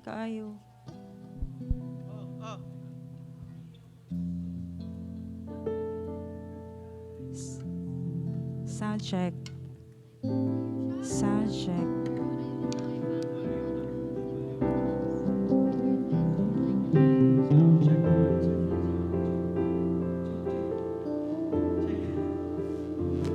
Kaayo. Oh. Sound check. Sound check. Sound check, one, two, sound check. Check, check, check.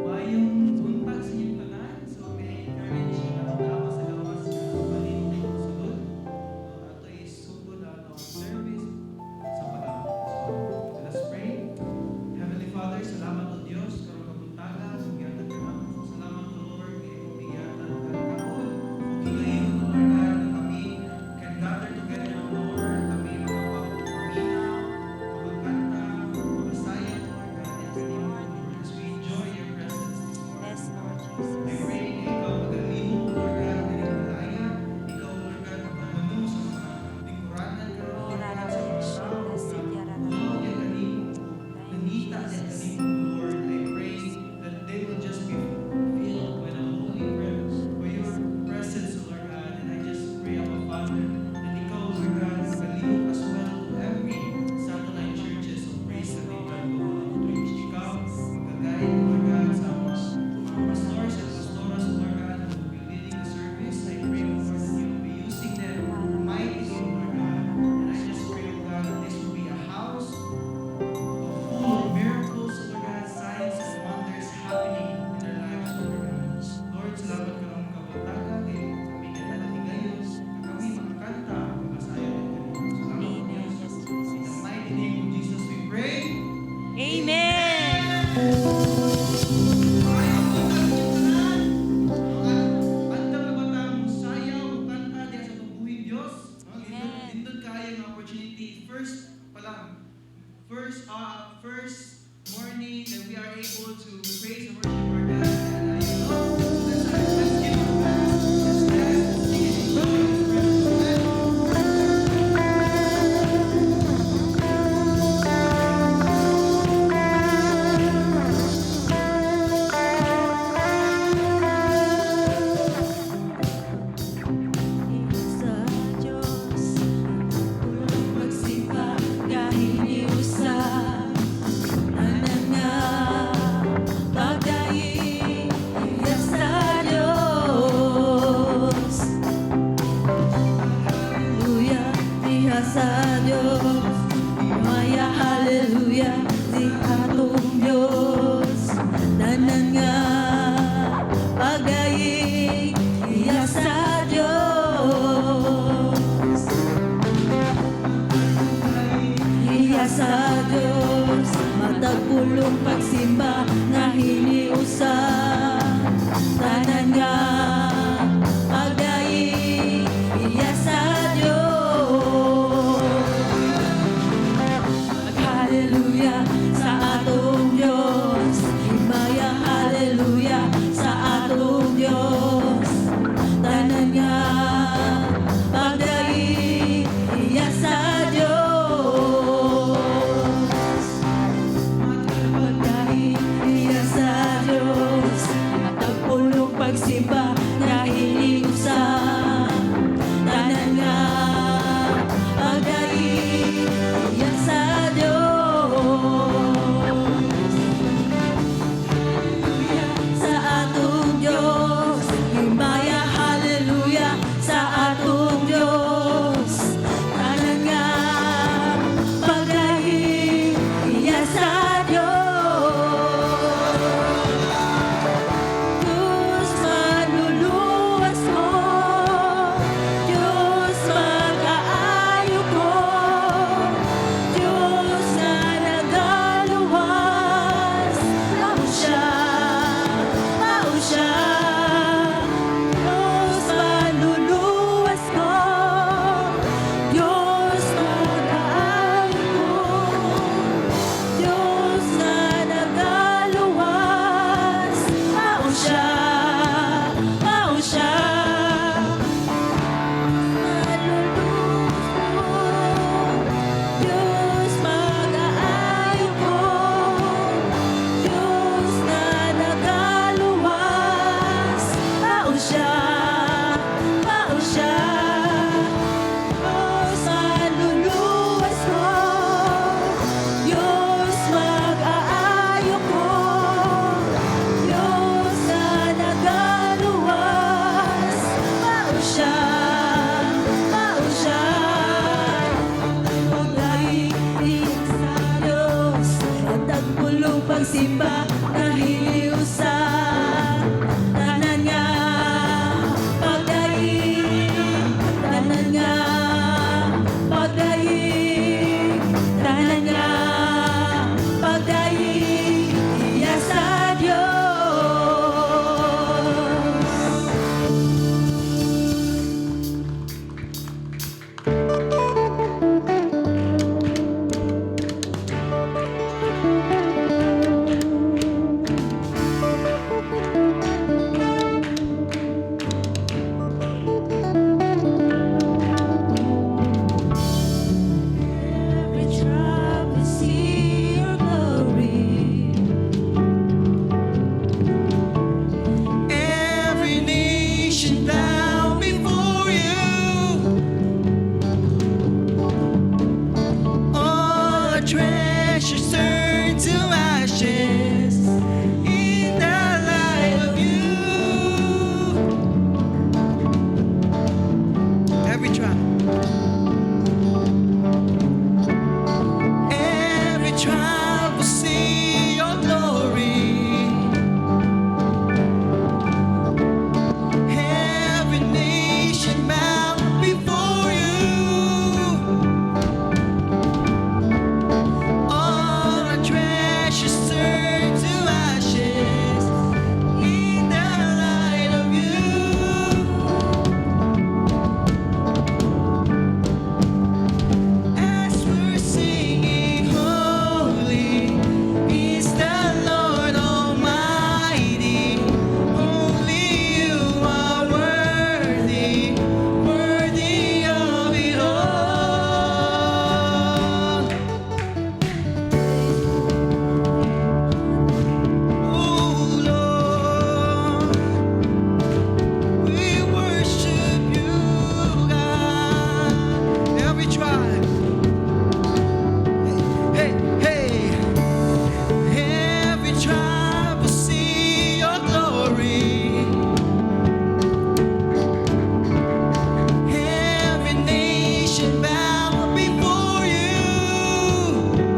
Maayong buntag sa inyong tanan. So may encourage nga naa sa gawas nga balin sulod. Ato isugod ang atong service sa pag-ampo. So let us pray. Heavenly Father, salamat, O Dios, karong kabuntaga, gihatag ka namo. Salamat, O Lord, kay imong gihatag kang kaon. Ug higayon, O Lord God, nga kami can gather together, O Lord, kami makapagpaminaw, makakanta, makasaya, Lord God, and kanimo, Lord, as we enjoy your presence this morning. Yes, Lord I Jesus. Pray na ikaw magalihok, Lord God, kaning balaya. Ikaw, Lord God, magpuno sa mga lingkuranan karon, Lord God, sa mga tao nga puno niya kanimo, nangita niya kanimo, Lord. I pray that they will just be filled by the holy presence, by your presence, O Lord God. And I just pray, Abba Father, that ikaw, Lord God, magalihok as well to every satellite churches of Praise Cathedral Global Outreach. Ikaw, mag-guide, Lord God, sa mga pastors and pastoras, Lord God, who will be leading the service. I pray, Lord, that you will be using them mightily, Lord God. And I just pray, oh God, that this will be a house of full of miracles, Lord God, signs and wonders happening in their lives, Lord God. Lord, salamat karong kabuntaga kay kami gihatag higayon, nga kami makakanta, makasayo din kanimo. Salamat, Amen. Diyos. Yes, In the Jesus. Mighty name of Jesus we pray. Amen. Maayong buntag inyong tanan. Andam na ba ta mosayaw, mokanta diha sa atong buhing Dios? No? Nindot, Amen. Nindot kaayo nga opportunity. First pa lang, first morning that we are able to praise and worship our God. And so let's give our best. Let's dance, let's sing and enjoy His presence. Amen. Sa Diyos, pulong magsimba kahiniusa, tanan nga pagdaigong. Mao siya, pagdaig sa Diyos at ang pulong pagsimba nahiliusan. Tanan nga pagdaig, tanan nga pagdaig, tanan nga pagdaig, iya sa Diyos. Every tribe will see your glory. Every nation bow before you. All our treasures turn to ashes in the light of you. Every tribe. Every tribe will see your glory. Every nation bow before you. All our treasures turn to ashes in the light of you. As we're singing, "Holy is the Lord Almighty. Only you are worthy, worthy of it all." Oh Lord, we worship you, God. Every tribe. Hey, hey. Every tribe will see your glory. Every nation bow before you.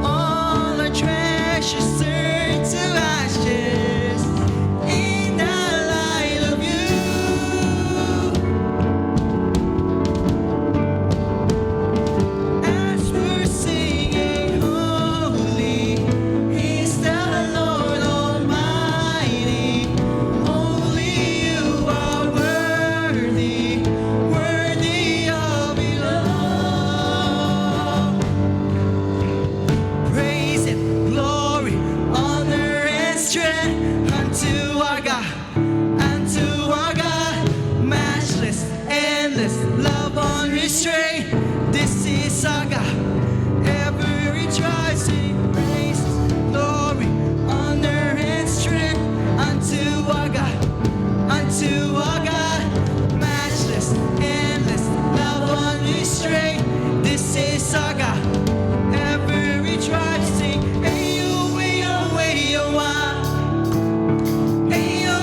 All our treasures turn to ashes in the light of you. As we're singing, "Holy is the Lord Almighty. Only you are worthy, worthy of it all." Praise and glory, honor and strength unto our God, matchless, endless, love unrestrained. This is our God. Every tribe sing praise, glory, honor and strength unto our God, matchless, endless, love unrestrained. This is our God. Every tribe sing, Ayo, ayo, ayo, ah. Ayo,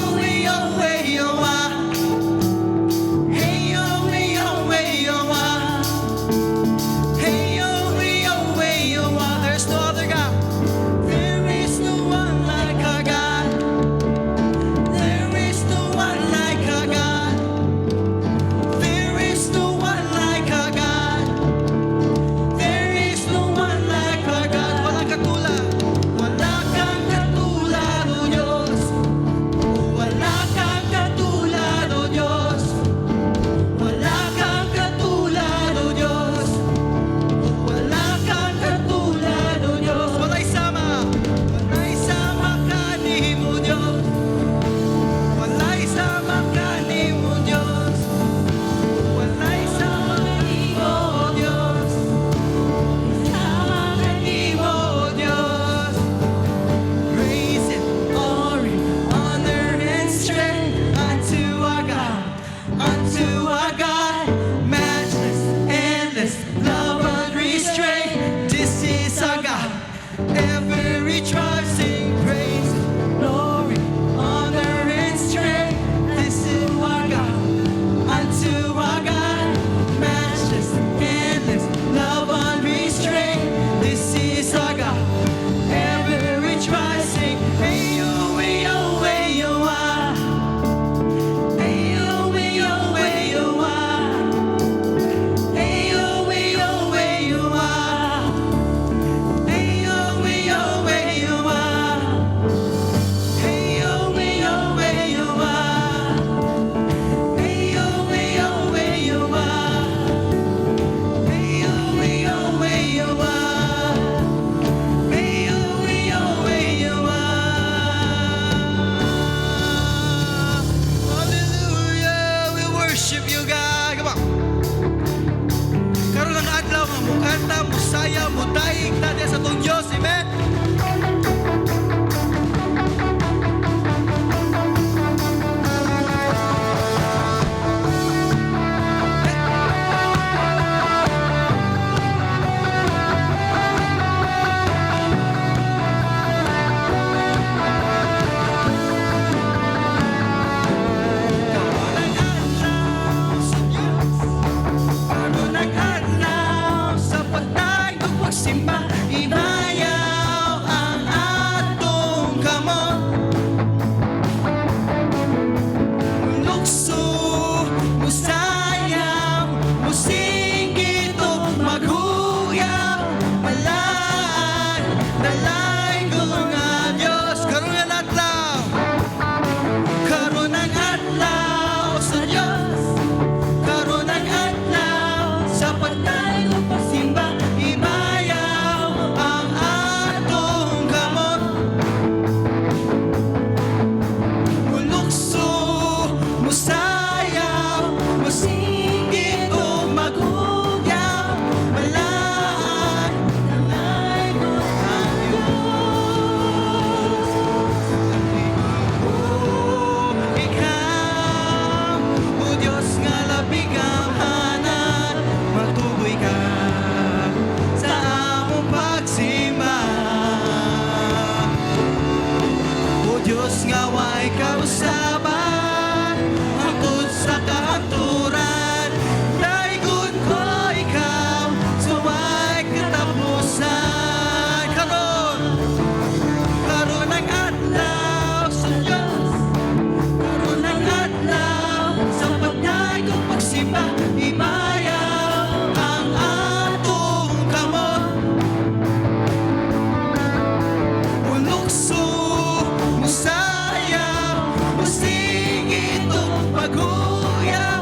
Paghuyaw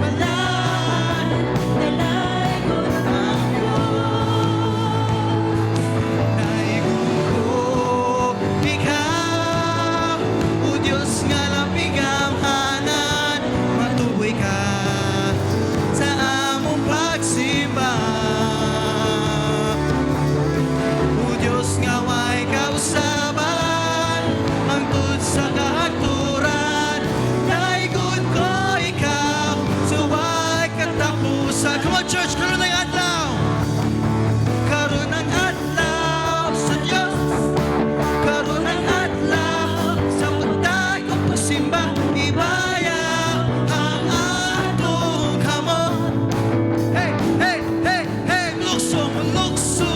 balaan, Dalaygon ang Diyos. Daygon ko ikaw, O Diyos nga labing gamhanan, matuoy ka sa among pagsimba. O Diyos nga way kausaban, hangtod sa kahangturan, daygon ko ikaw sa way katapusan. Come on, church, karon ang adlaw. Karon ang adlaw sa Diyos. Karon ang adlaw sa pagdaygo pagsimba. Ibayaw ang atong kamot. Hey, hey, hey, hey! Lukso, lukso,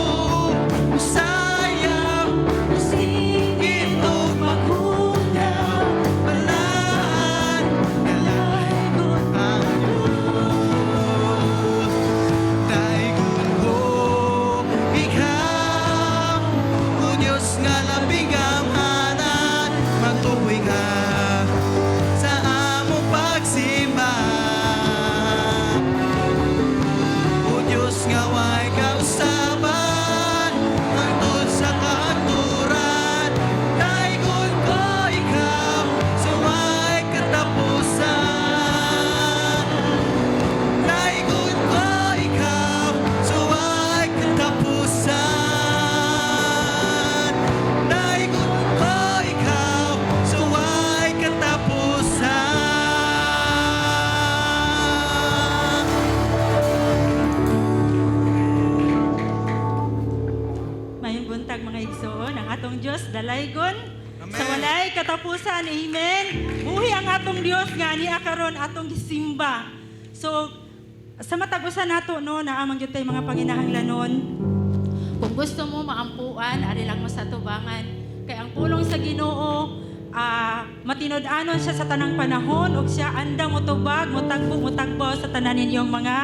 musayaw, Musinggit ug maghuyaw, balaan, Dalaygon ang Diyos. Daygon ko ikaw, O Diyos nga labing gamhanan, matuoy ka sa among pagsimba. O Diyos nga way kausaban, hangtod sa kahangturan, daygon ko ikaw sa way katapusan. Daygon ko ikaw sa way katapusan. Daygon ko ikaw sa way katapusan. Maayong buntag, mga igsoon, ang atong Dios dalaygon Amen. sa walay katapusan. Amen. Buhi ang atong Dios nga niya karon atong gisimba. So sa matag usa nato, no, naa man gyud tay mga panginahanglanon. Kung gusto mo maampuan, ari lang mo sa tubangan. Kay ang pulong sa Ginoo, matinud-anon siya sa tanang panahon ug siya andam motubag, motagbo, motagbo sa tanan ninyong mga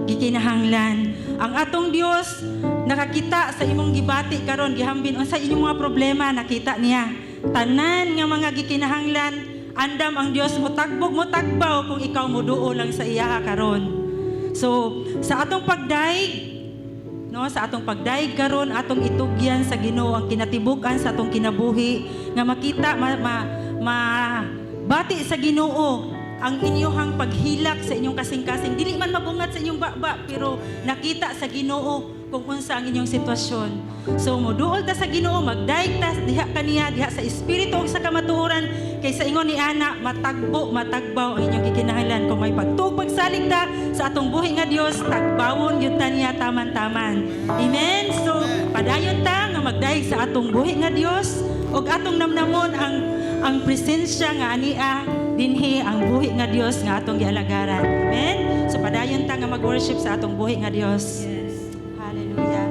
gikinahanglan. Ang atong Dios nakakita sa imong gibati karon, gihambin unsa inyong mga problema, nakita niya. Tanan nga mga gikinahanglan, andam ang Dios motagbog, motagbaw kung ikaw moduol lang sa iya karon. So, sa atong pagdayeg, no, sa atong pagdayeg karon, atong itugyan sa Ginoo ang kinatibuk-an sa atong kinabuhi nga makita ma, ma, ma bati sa Ginoo ang inyuhang paghilak sa inyong kasing-kasing. Dili man mabungat sa inyong baba, pero nakita sa Ginoo kung unsa ang inyong sitwasyon. So moduol ta sa Ginoo, magdayeg ta diha kaniya, diha sa espiritu ug sa kamatuoran, kay sa ingon ni ana, matagbo, matagbaw ang inyong gikinahanglan kung may pagtuo, pagsalig ta sa atong buhi nga Dios, tagbawon gyud ta niya taman-taman. Amen. So padayon ta nga magdayeg sa atong buhi nga Dios ug atong namnamon ang presensya nga ania dinhi, ang buhi nga Dios nga atong gialagaran. Amen. So padayon ta nga mag-worship sa atong buhi nga Dios. Hallelujah.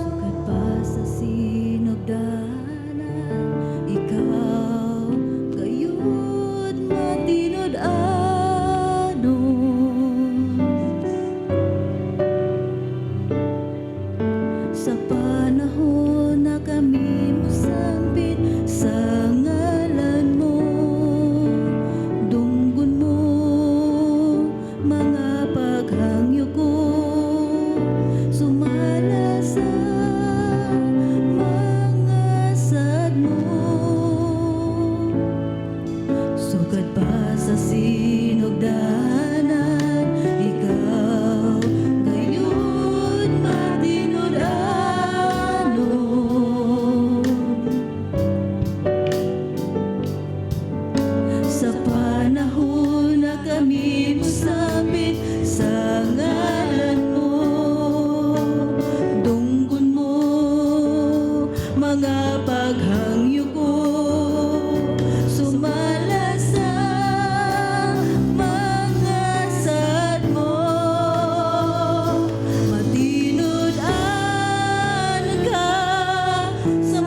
Sukad pa sa sinugdanan, ikaw gayud matinud-anon. Sa panahon na kami mosampit sa ngalan mo, dunggon mo mga paghangyo ko, sumala sa mga saad mo. Sukad pa sa sinugdanan, ikaw gayud matinud-anon. Sa panahon na kami mosampit sa ngalan mo, dunggon mo mga paghangyo ko, sumala sa mga saad mo. Matinud-an ka sa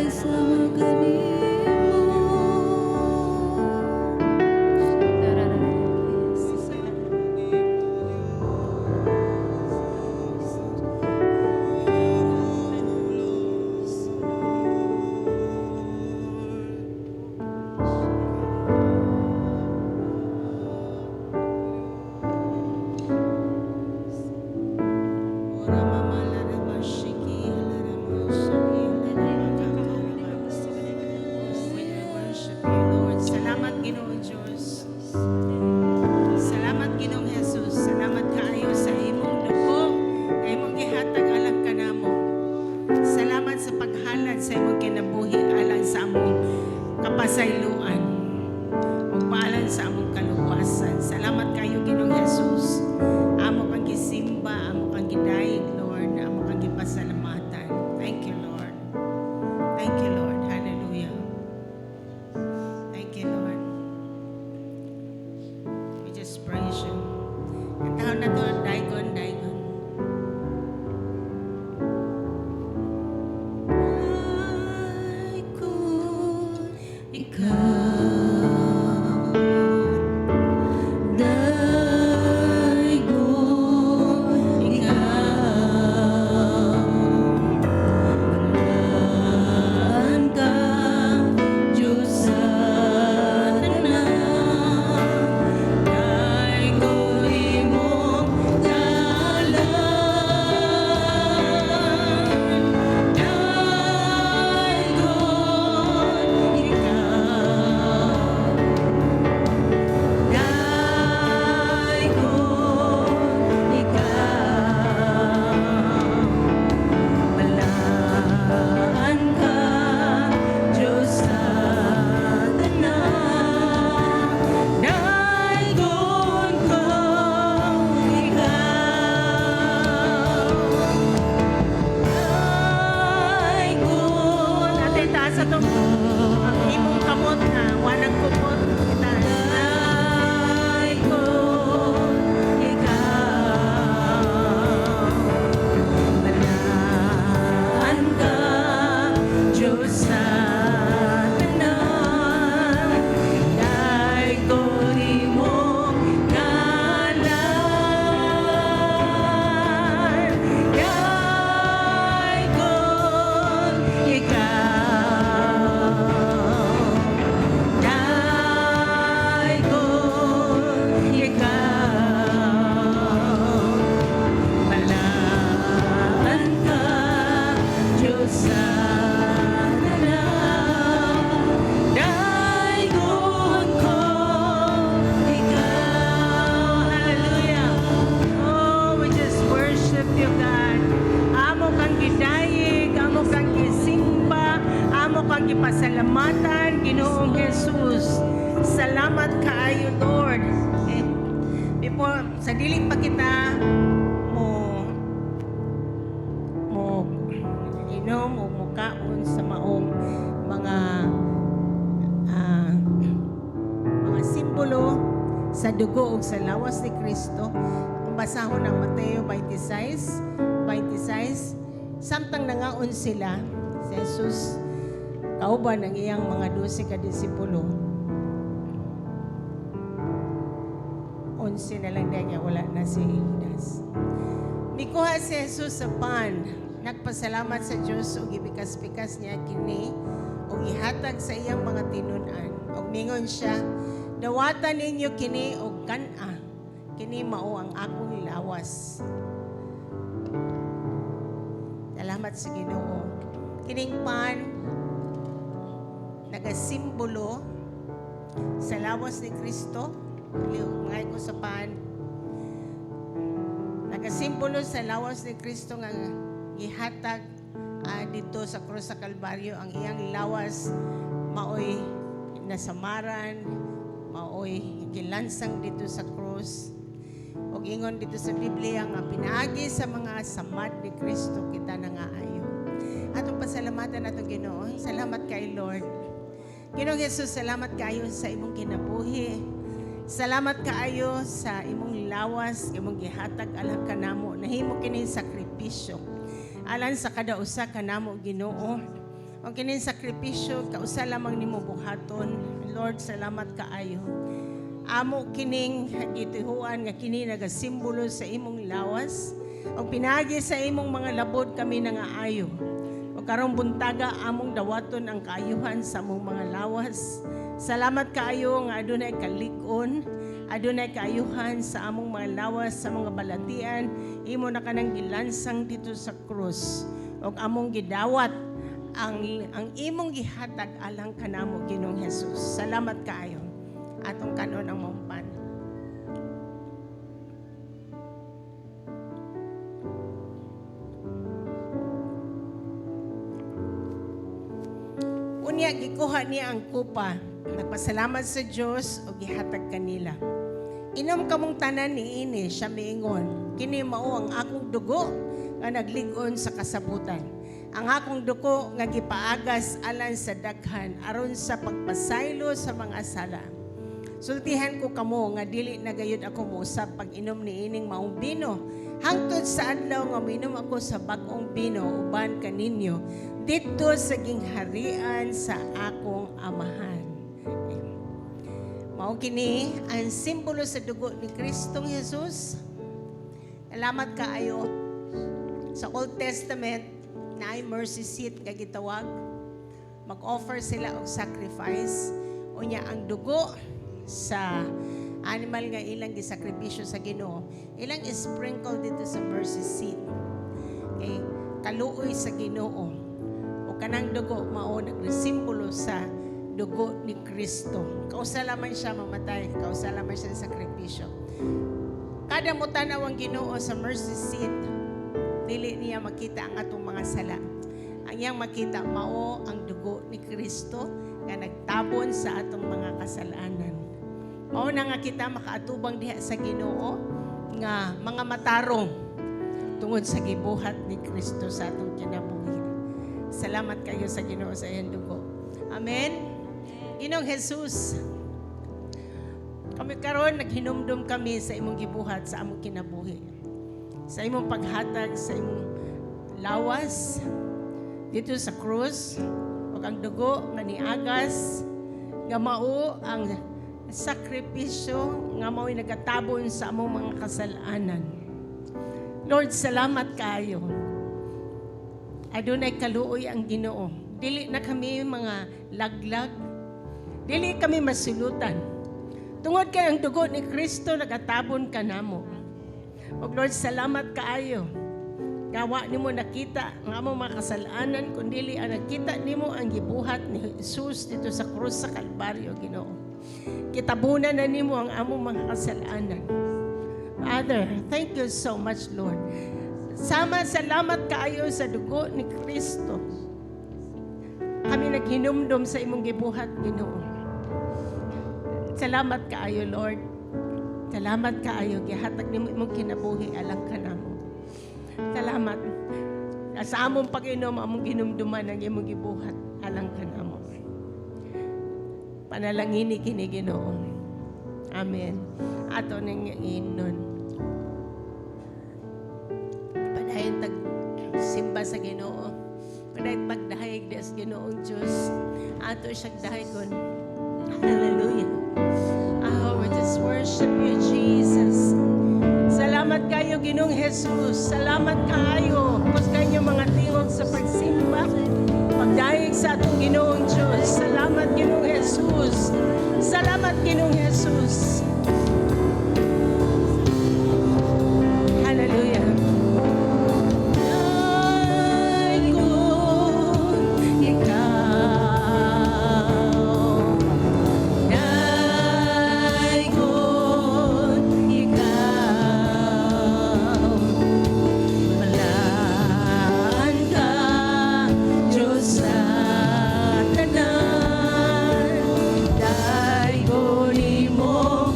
Walay sama kanimo. Ora mama la rama shiki la rama shiki la rama. We worship you, Lord. Salamat, Ginoong Diyos. Salamat, Ginoong Jesus. Salamat kaayo sa imong dugo, nga imong gihatag alang kanamo. Salamat sa paghalad sa imong kinabuhi alang sa among kapasayloan ug paalang sa among kaluwasan. Salamat kayo, Ginoong Jesus. Amo kang gisimba, amo kang gidayeg, Lord. Amo kang gipasalamatan. Thank you, Lord. Thank you, Lord. Hallelujah. Thank you, Lord. We just praise you. Kantahon nato, "Daygon, Daygon." Daygon ikaw, Daygon ikaw, Balaan ka, Diyos sa tanan, Daygon imong ngalan, Daygon ikaw, Daygon ikaw, Balaan ka, Diyos sa tanan, Daygon ko ikaw, Daygon. Ate, taas atong ang imong kamot nga walang kumot. Itaas. Daygon ikaw, Balaan ka, Diyos sa tanan, Daygon imong ngalan, Daygon ikaw, Daygon ikaw, Balaan ka, Diyos sa tanan, Daygon ko ikaw. Hallelujah. Oh, we just worship you, God. Amo kang gidayeg, amo kang gisimba, amo kang gipasalamatan, Ginoong Jesus. Salamat kaayo, Lord. Eh, before, sa dili pa kita mo mo inom o mukaon sa maong mga simbolo sa dugo ug sa lawas ni Kristo. Kung basahon ang Mateo 26, 26, samtang nangaon sila, si Jesus kauban ang iyang mga 12 ka disipulo. 11 na lang niya, wala na si Judas. Mikuha si Jesus sa pan, nagpasalamat sa Dios ug gipikas-pikas niya kini ug ihatag sa iyang mga tinun-an. Ug mingon siya, "Dawata ninyo kini og kan-a. Kini mao ang akong lawas." Salamat sa Ginoo. Kining pan nagasimbolo sa lawas ni Kristo. Ngay ko sa pan. Nagasimbolo sa lawas ni Kristo nga gihatag dito sa krus sa Kalbaryo. Ang iyang lawas maoy nasamaran, maoy gilansang dito sa krus. Ug ingon dito sa Biblia nga pinaagi sa mga samad ni Kristo kita nangaayo. Atong pasalamatan atong Ginoo. Salamat kay Lord. Ginoong Jesus, salamat kaayo sa imong kinabuhi. Salamat kaayo sa imong lawas, imong gihatag alang kanamo. Nahimo kini sakripisyo alang sa kada usa kanamo, Ginoo. Ang kining sakripisyo, kausa lamang nimo buhaton. Lord, salamat kaayo. Amo kining gituhuan nga kini nagasimbolo sa imong lawas. Og pinagi sa imong mga labod kami nangaayo. O karong buntaga among dawaton ang kaayuhan sa among mga lawas. Salamat kaayo nga adunay kalig-on, adunay kaayuhan sa among mga lawas, sa mga balatian. Imo na kanang gilansang dito sa krus. Og among gidawat ang imong gihatag alang kanamo, Ginoong Jesus. Salamat kaayo. Atong kanon ang maong pan. Unya gikuha niya ang kupa. Nagpasalamat sa Dios ug gihatag kanila. "Inom kamong tanan niini," siya miingon. "Kini mao ang akong dugo nga naglig-on sa kasabutan. Ang akong dugo nga gipaagas alang sa daghan aron sa pagpasaylo sa mga sala. Sultihan ko kamo nga dili na gayud ako mousab pag-inom niining maong bino hangtod sa adlaw nga minom ako sa bag-ong bino uban kaninyo didto sa gingharian sa akong Amahan." Mao kini ang simbolo sa dugo ni Kristong Jesus. Salamat kaayo. Sa Old Testament, naay mercy seat nga gitawag. Mag-offer sila og sacrifice. Unya ang dugo sa animal nga ilang gisakripisyo sa Ginoo, ilang sprinkle dito sa mercy seat. Okay? Kaluoy sa Ginoo. O kanang dugo mao nagresimbolo sa dugo ni Kristo. Kausa lamang siya mamatay, kausa lamang siya sa sakripisyo. Kada mo tanaw ang Ginoo sa mercy seat, dili niya makita ang atong mga sala. Ang iyang makita mao ang dugo ni Kristo nga nagtabon sa atong mga kasalanan. Mao na nga kita makaatubang diha sa Ginoo nga mga matarong tungod sa gibuhat ni Kristo sa atong kinabuhi. Salamat kayo sa Ginoo sa iyang dugo. Amen. Ginoong Jesus, kami karon naghinumdum kami sa imong gibuhat sa among kinabuhi. Sa imong paghatag sa imong lawas dito sa krus ug ang dugo nga niagas nga mao ang sakripisyo nga mao'y nagatabon sa among mga kasalanan. Lord, salamat kaayo. Adunay kaluoy ang Ginoo. Dili na kami mga laglag. Dili kami masulutan. Tungod kay ang dugo ni Kristo nagatabon kanamo. Og Lord, salamat kaayo. Gawa nimo nakita ang among mga kasalanan, kundi ang nakita nimo ang gibuhat ni Jesus dito sa krus sa Kalbaryo, Ginoo. Gitabunan na nimo ang among mga kasalanan. Father, thank you so much, Lord. Sama salamat kaayo sa dugo ni Kristo. Kami naghinumdum sa imong gibuhat, Ginoo. Salamat kaayo, Lord. Salamat kaayo gihatag nimo imong kinabuhi alang kanamo. Salamat. Sa among pag-inom, among ginumduman ang imong gibuhat alang kanamo. Panalangini kini, Ginoo. Amen. Ato ning inon. Padayon tag simba sa Ginoo. Padayon pagdahig di sa Ginoong Diyos. Ato siyang dahigon. Hallelujah. Oh, we just worship you, Jesus. Salamat kayo, Ginoong Jesus. Salamat kaayo. Kus kayo mga tingog sa pagsimba. Pagdahig sa atong Ginoong Diyos. Salamat, Ginoong Jesus. Salamat, Ginoong Jesus. Hallelujah. Dayon ikaw, Dayon ikaw, Balaan ka, Diyos sa tanan, Daygon imong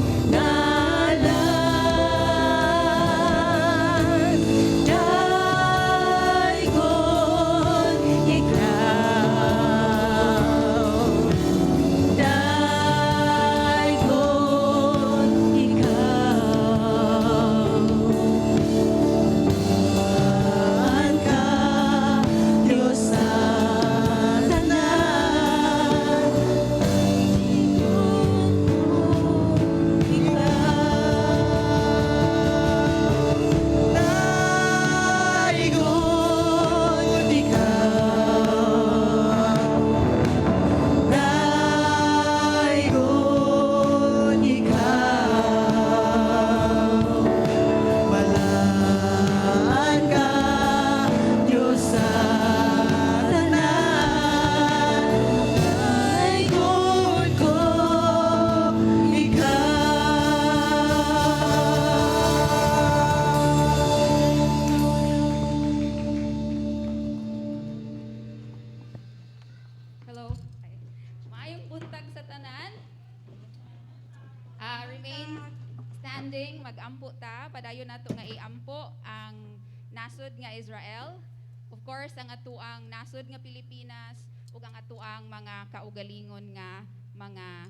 Standing, magampo ta, padayon nato nga iampo ang nasod nga Israel. Of course, ang atuang nasod nga Pilipinas ug ang atuang mga kaugalingon nga mga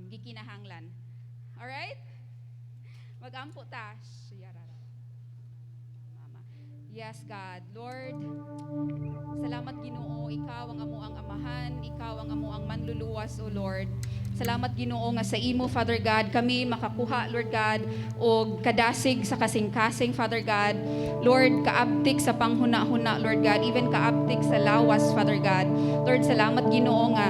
gikinahanglan. Alright? Magampo ta. Shiyarara. Mama. Yes, God. Lord, salamat, Ginoo, ikaw ang amuang amahan, ikaw ang amuang manluluwas, O Lord. Salamat, Ginoo, nga sa imo, Father God, kami makakuha, Lord God, og kadasig sa kasing-kasing, Father God. Lord, kaabtik sa panghuna-huna, Lord God, even kaabtik sa lawas, Father God. Lord, salamat, Ginoo, nga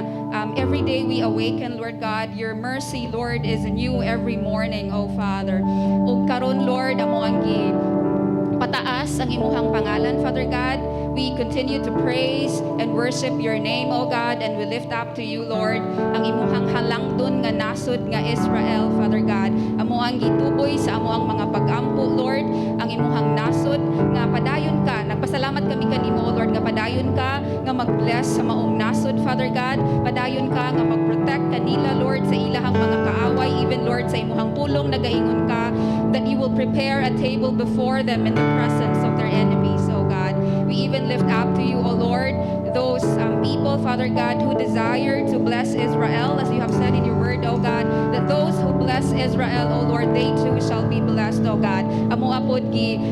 every day we awaken, Lord God, your mercy, Lord, is new every morning, O Father. Og karon, Lord, amo ang gipataas ang imuhang pangalan, Father God. We continue to praise and worship your name, O God, and we lift up to you, Lord, ang imuhang halangdon nga nasod nga Israel, Father God. Amo ang gituboy sa amo ang mga pag-ampo, Lord, ang imuhang nasod nga padayon ka. Nagpasalamat kami kanimo, O Lord, nga padayon ka nga mag-bless sa maong nasod, Father God. Padayon ka nga mag-protect kanila, Lord, sa ilahang mga kaaway, even, Lord, sa imuhang pulong nagaingon ka that you will prepare a table before them in the presence of their enemies, O God. We even lift up to you, O Lord, those people, Father God, who desire to bless Israel, as you have said in your word, O God, that those who bless Israel, O Lord, they too shall be blessed, O God. Amo apod gi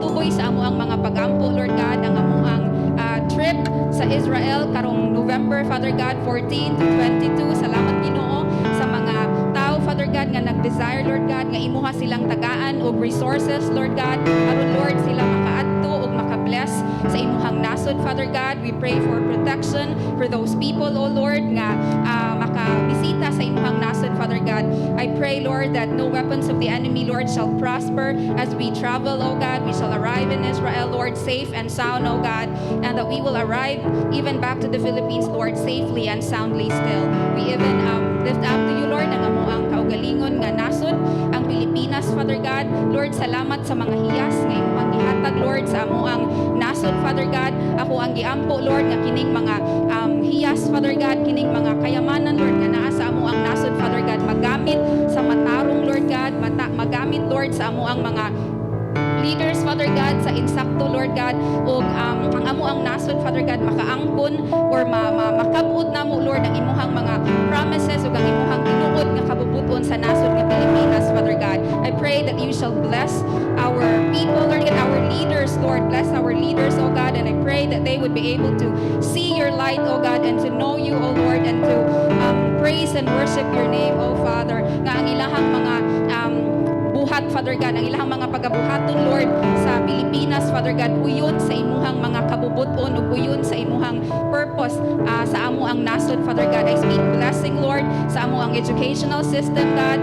tuboy sa amo ang mga pagampo, Lord God, ang amo ang trip sa Israel karong November, Father God, 14 to 22. Salamat, Ginoo, sa mga tao, Father God, nga nag-desire, Lord God, nga imuha silang tagaan og resources, Lord God, aron, Lord, sila makaadto og makabless sa imuhang nasod, Father God. We pray for protection for those people, O Lord, nga makabisita sa imuhang nasod, Father God. I pray, Lord, that no weapons of the enemy, Lord, shall prosper as we travel, O God. We shall arrive in Israel, Lord, safe and sound, O God, and that we will arrive even back to the Philippines, Lord, safely and soundly still. We even lift up to you, Lord, ang amuang kaugalingon nga nasod, ang Pilipinas, Father God. Lord, salamat sa mga hiyas nga imong gihatag, Lord, sa amuang nasod, Father God. Ako ang giampo, Lord, nga kining mga hiyas, Father God, kining mga kayamanan, Lord, nga naa sa amuang nasod, Father God, magamit sa matarong, Lord God, magamit, Lord, sa amuang mga leaders, Father God, sa insakto, Lord God, ug ang amo ang nasod, Father God, makaangkon or makabot namo, Lord, ang imuhang mga promises ug ang imuhang tinuod nga kabubuton sa nasod nga Pilipinas, Father God. I pray that you shall bless our people, Lord God, our leaders, Lord. Bless our leaders, O God, and I pray that they would be able to see your light, O God, and to know you, O Lord, and to praise and worship your name, O Father. Nga ang ilahang mga buhat, Father God, ang ilahang mga pagabuhaton, Lord, sa Pilipinas, Father God, uyon sa imuhang mga kabubuton ug uyon sa imuhang purpose sa amo ang nasod, Father God. I speak blessing, Lord, sa amo ang educational system, God.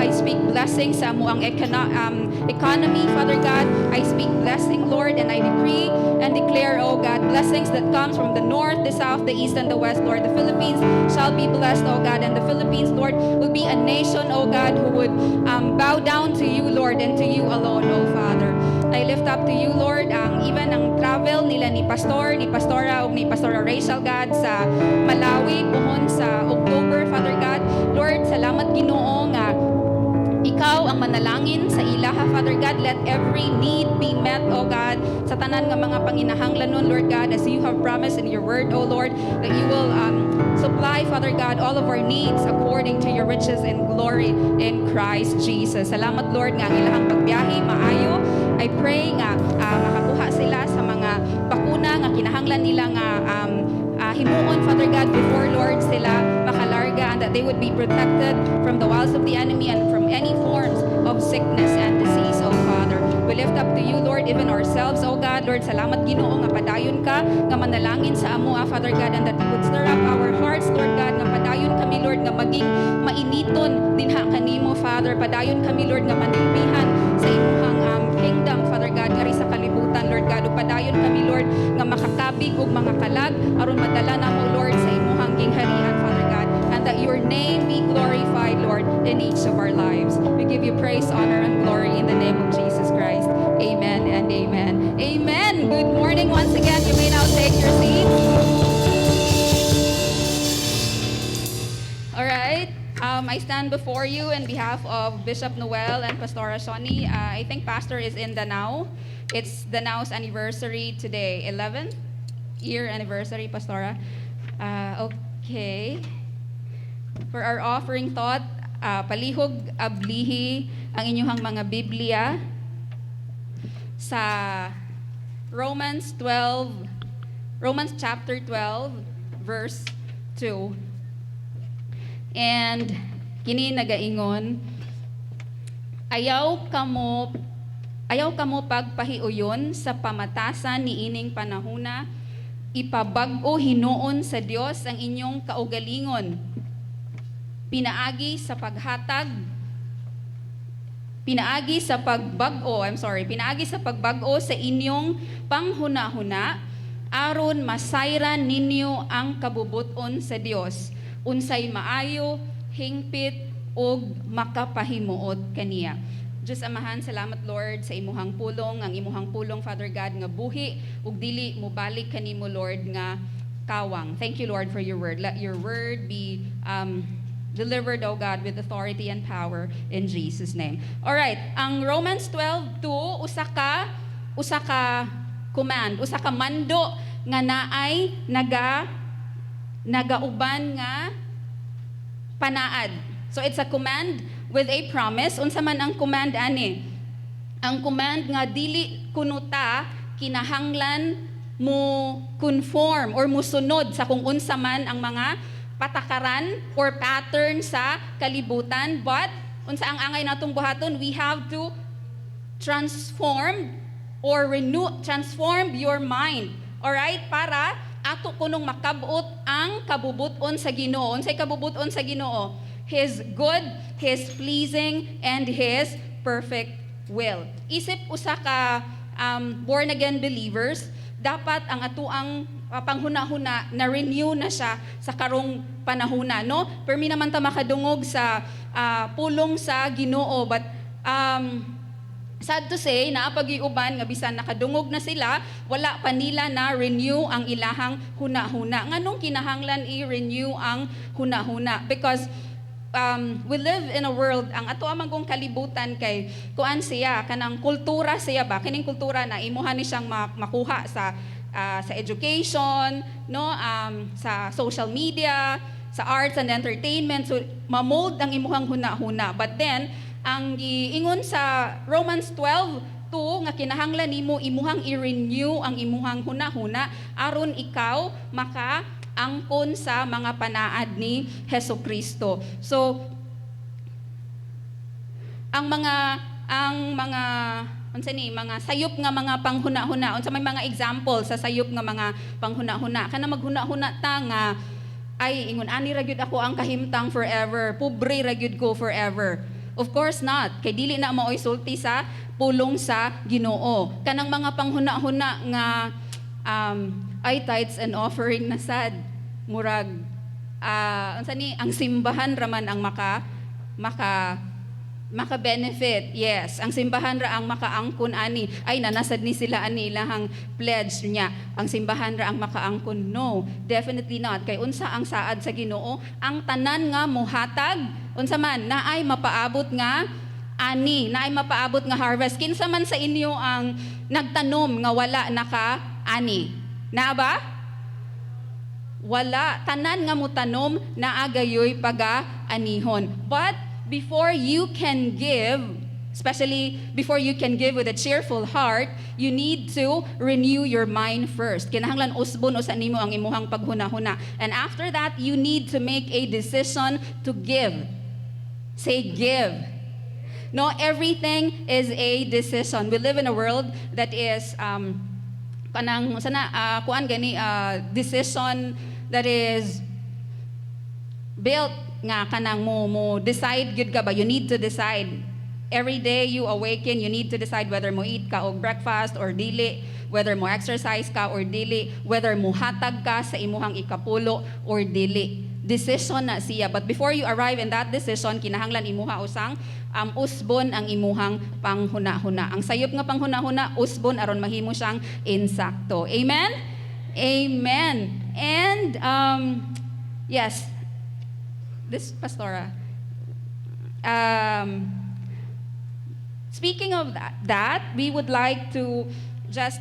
I speak blessing sa amo ang economy, Father God. I speak blessing, Lord, and I decree and declare, oh God, blessings that comes from the north, the south, the east, and the west, Lord. The Philippines shall be blessed, oh God, and the Philippines, Lord, will be a nation, oh God, who would bow down to you, Lord, and to you alone, oh Father. I lift up to you, Lord, ang even ang travel nila ni Pastor, ni Pastora, ug ni Pastora Rachel, God, sa Malawi, puhon sa October, Father God. Lord, salamat, Ginoo, nga ikaw ang manalangin sa ilaha, Father God. Let every need be met, O God, sa tanan nga mga panginahanglanon, Lord God, as you have promised in your word, O Lord, that you will supply, Father God, all of our needs according to your riches and glory in Christ Jesus. Salamat, Lord, nga ang ilahang pagbiyahe maayo. I pray nga makakuha sila sa mga bakuna nga kinahanglan nila nga himuon, Father God, before, Lord, sila makalarga and that they would be protected from the wiles of the enemy and from any forms of sickness and disease, O Father. We lift up to you, Lord, even ourselves, O God. Lord, salamat, Ginoo, nga padayon ka, nga manalangin sa amo, Father God, and that you would stir up our hearts, Lord God, nga padayon kami, Lord, nga maging mainiton dinha kanimo, Father. Padayon kami, Lord, nga manilbihan sa imuhang kingdom, Father God, ngari sa kalibutan, Lord God. Ug padayon kami, Lord, nga makakabig og mga kalag aron madala namo, Lord, sa imuhang gingharian, Father God, and that your name be glorified, Lord, in each of our lives. We give you praise, honor, and glory in the name of Jesus Christ. Amen and amen. Amen. Good morning once again. You may now take your seats. All right. I stand stand before you in behalf of Bishop Noel and Pastora Sonny. I think Pastor is in Danao. It's Danao's anniversary today, 11th year anniversary, Pastora. Okay. For our offering thought, palihog ablihi ang inyong mga Biblia sa Romans 12, Romans chapter 12, verse 2. And kini nagaingon, "Ayaw kamo pagpahiuyon sa pamatasan niining panahuna, ipabag-o hinuon sa Dios ang inyong kaugalingon pinaagi sa pagbag-o, I'm sorry, pinaagi sa pagbag-o sa inyong panghuna-huna aron masayran ninyo ang kabubuton sa Dios, unsay maayo, hingpit ug makapahimuot kaniya." Diyos Amahan, salamat, Lord, sa imuhang pulong, ang imuhang pulong, Father God, nga buhi ug dili mobalik kanimo, Lord, nga kawang. Thank you, Lord, for your word. Let your word be delivered, O God, with authority and power in Jesus' name. All right, ang Romans 12:2, usa ka command, usa ka mando nga naay nagauban nga panaad. So it's a command with a promise. Unsa man ang command ani? Ang command nga dili kuno ta kinahanglan mo conform or musunod sa kung unsa man ang mga patakaran or pattern sa kalibutan, but unsa ang angay natong buhaton? We have to transform or renew, transform your mind, alright, para ato kunong makabot ang kabubuton sa Ginoo. Unsay kabubuton sa Ginoo? His good, His pleasing and His perfect will. Isip usa ka born again believers, dapat ang atuang panghuna-huna na renew na siya sa karong panahuna, no? Permi naman ta makadungog sa pulong sa Ginoo, but sad to say, naa pa gyuy uban nga bisan nakadungog na sila, wala pa nila na renew ang ilahang huna-huna. Nganong kinahanglan i-renew ang huna-huna? Because we live in a world, ang ato amang kong kalibutan kay kuan siya, kanang kultura siya ba, kining kultura na imuha ni siyang makuha sa education, no, sa social media, sa arts and entertainment. So mamold ang imuhang huna-huna. But then ang giingon sa Romans 12:2 nga kinahanglan nimo imuhang i-renew ang imuhang huna-huna aron ikaw maka angkon sa mga panaad ni Heso Kristo. So ang mga unsa ni mga sayop nga mga panghuna-huna, unsa may mga example sa sayop nga mga panghuna-huna? Kana maghuna-huna ta nga, "Ay, ingon ani ra gyud ako ang kahimtang forever, pobre ra gyud ko forever." Of course not, kay dili na maoy sulti sa pulong sa Ginoo. Kanang mga panghuna-huna nga ay, tithes and offering na sad, murag unsa ni, ang simbahan raman ang maka maka maka-benefit. Yes, ang simbahan ra ang makaangkon ani. Ay, nanasad ni sila ani ilahang pledge niya. Ang simbahan ra ang makaangkon. No, definitely not. Kay unsa ang saad sa Ginoo? Ang tanan nga muhatag, unsa man, naay mapaabot nga ani, naay mapaabot nga harvest. Kinsa man sa inyo ang nagtanom nga wala naka ani? Naa ba? Wala. Tanan nga mutanom, naa gayoy paga-anihon. But before you can give, especially before you can give with a cheerful heart, you need to renew your mind first. Kinahanglan usbon usa nimo ang imuhang paghuna-huna. And after that, you need to make a decision to give. Say "give." No, everything is a decision. We live in a world that is kanang sana kuan gani, decision that is built nga kanang mo decide gyud ka ba. You need to decide every day you awaken. You need to decide whether mo eat ka og breakfast or dili, whether mo exercise ka or dili, whether mo hatag ka sa imuhang ikapulo or dili. Decision na siya, but before you arrive in that decision, kinahanglan imuha usang usbon ang imuhang panghuna-huna. Ang sayop nga panghuna-huna, usbon aron mahimo siyang insakto. Amen, amen. And yes, this pastora. Speaking of that, we would like to just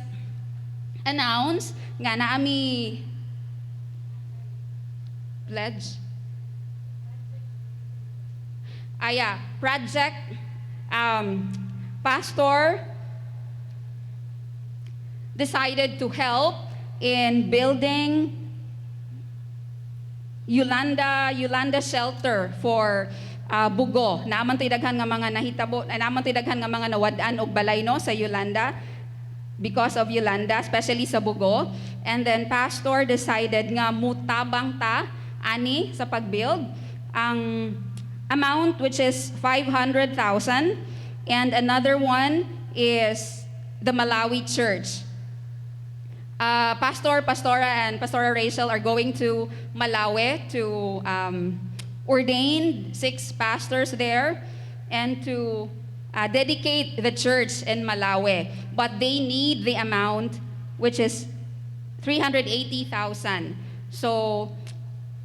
announce nga naa mi pledge. Aya, project pastor decided to help in building Yolanda shelter for Bugo. Naa man to'y daghan nga mga nahitabo, naa man to'y daghan nga mga nawad-an og balay, no, sa Yolanda because of Yolanda, especially sa Bugo. And then pastor decided nga mutabang ta ani sa pag-build ang amount, which is 500,000, and another one is the Malawi Church. Pastor, Pastora, and Pastora Rachel are going to Malawi to ordain six pastors there and to dedicate the church in Malawi. But they need the amount, which is 380,000. So,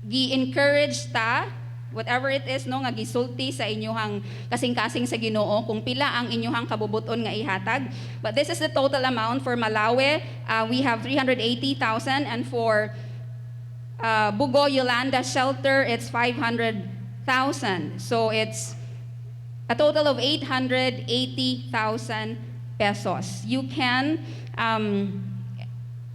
gi-encourage ta, whatever it is, no, nga gisulti sa inyuhang kasing-kasing sa Ginoo kung pila ang inyuhang kabubuton nga ihatag. But this is the total amount for Malawi. We have 380,000, and for Bugo Yolanda shelter, it's 500,000. So it's a total of 880,000 pesos. You can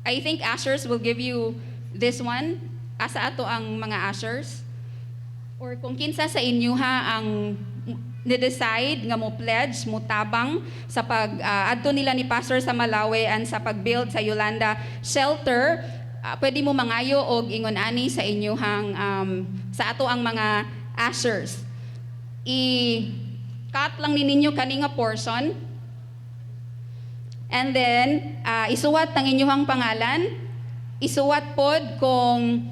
I think ushers will give you this one. Asa ato ang mga ushers? Or kung kinsa sa inyo ha ang ni-decide nga mo pledge, mo tabang sa pag adto nila ni pastor sa Malawi and sa pag-build sa Yolanda shelter, pwede mo mangayo og ingon ani sa inyuhang sa ato ang mga ushers. I-cut lang ni ninyo kani nga portion. And then, isuwat ang inyuhang pangalan. Isuwat pod kung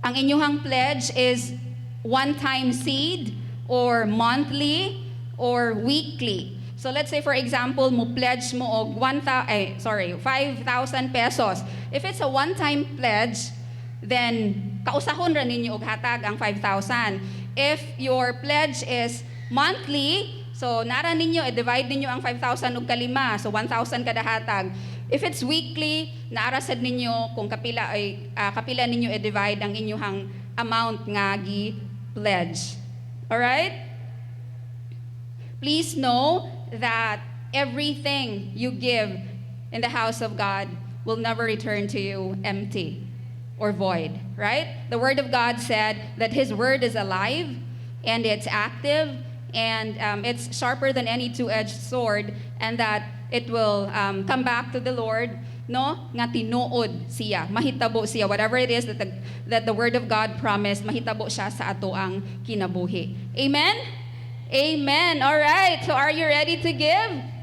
ang inyuhang pledge is one-time seed or monthly or weekly. So let's say, for example, mo pledge mo og 1,000, eh, sorry, 5,000 pesos. If it's a one-time pledge, then kausahon ra ninyo og hatag ang 5,000. If your pledge is monthly, so nara ninyo, i-divide ninyo ang 5,000 og kalima, so 1,000 kada hatag. If it's weekly, naara sad ninyo kung kapila ay kapila ninyo i-divide ang inyuhang amount nga gi pledge. All right? Please know that everything you give in the house of God will never return to you empty or void, right? The Word of God said that His Word is alive and it's active and it's sharper than any two edged sword, and that it will come back to the Lord, no? Nga tinuod siya, mahitabo siya. Whatever it is that the Word of God promised, mahitabo siya sa ato ang kinabuhi. Amen? Amen. All right. So are you ready to give?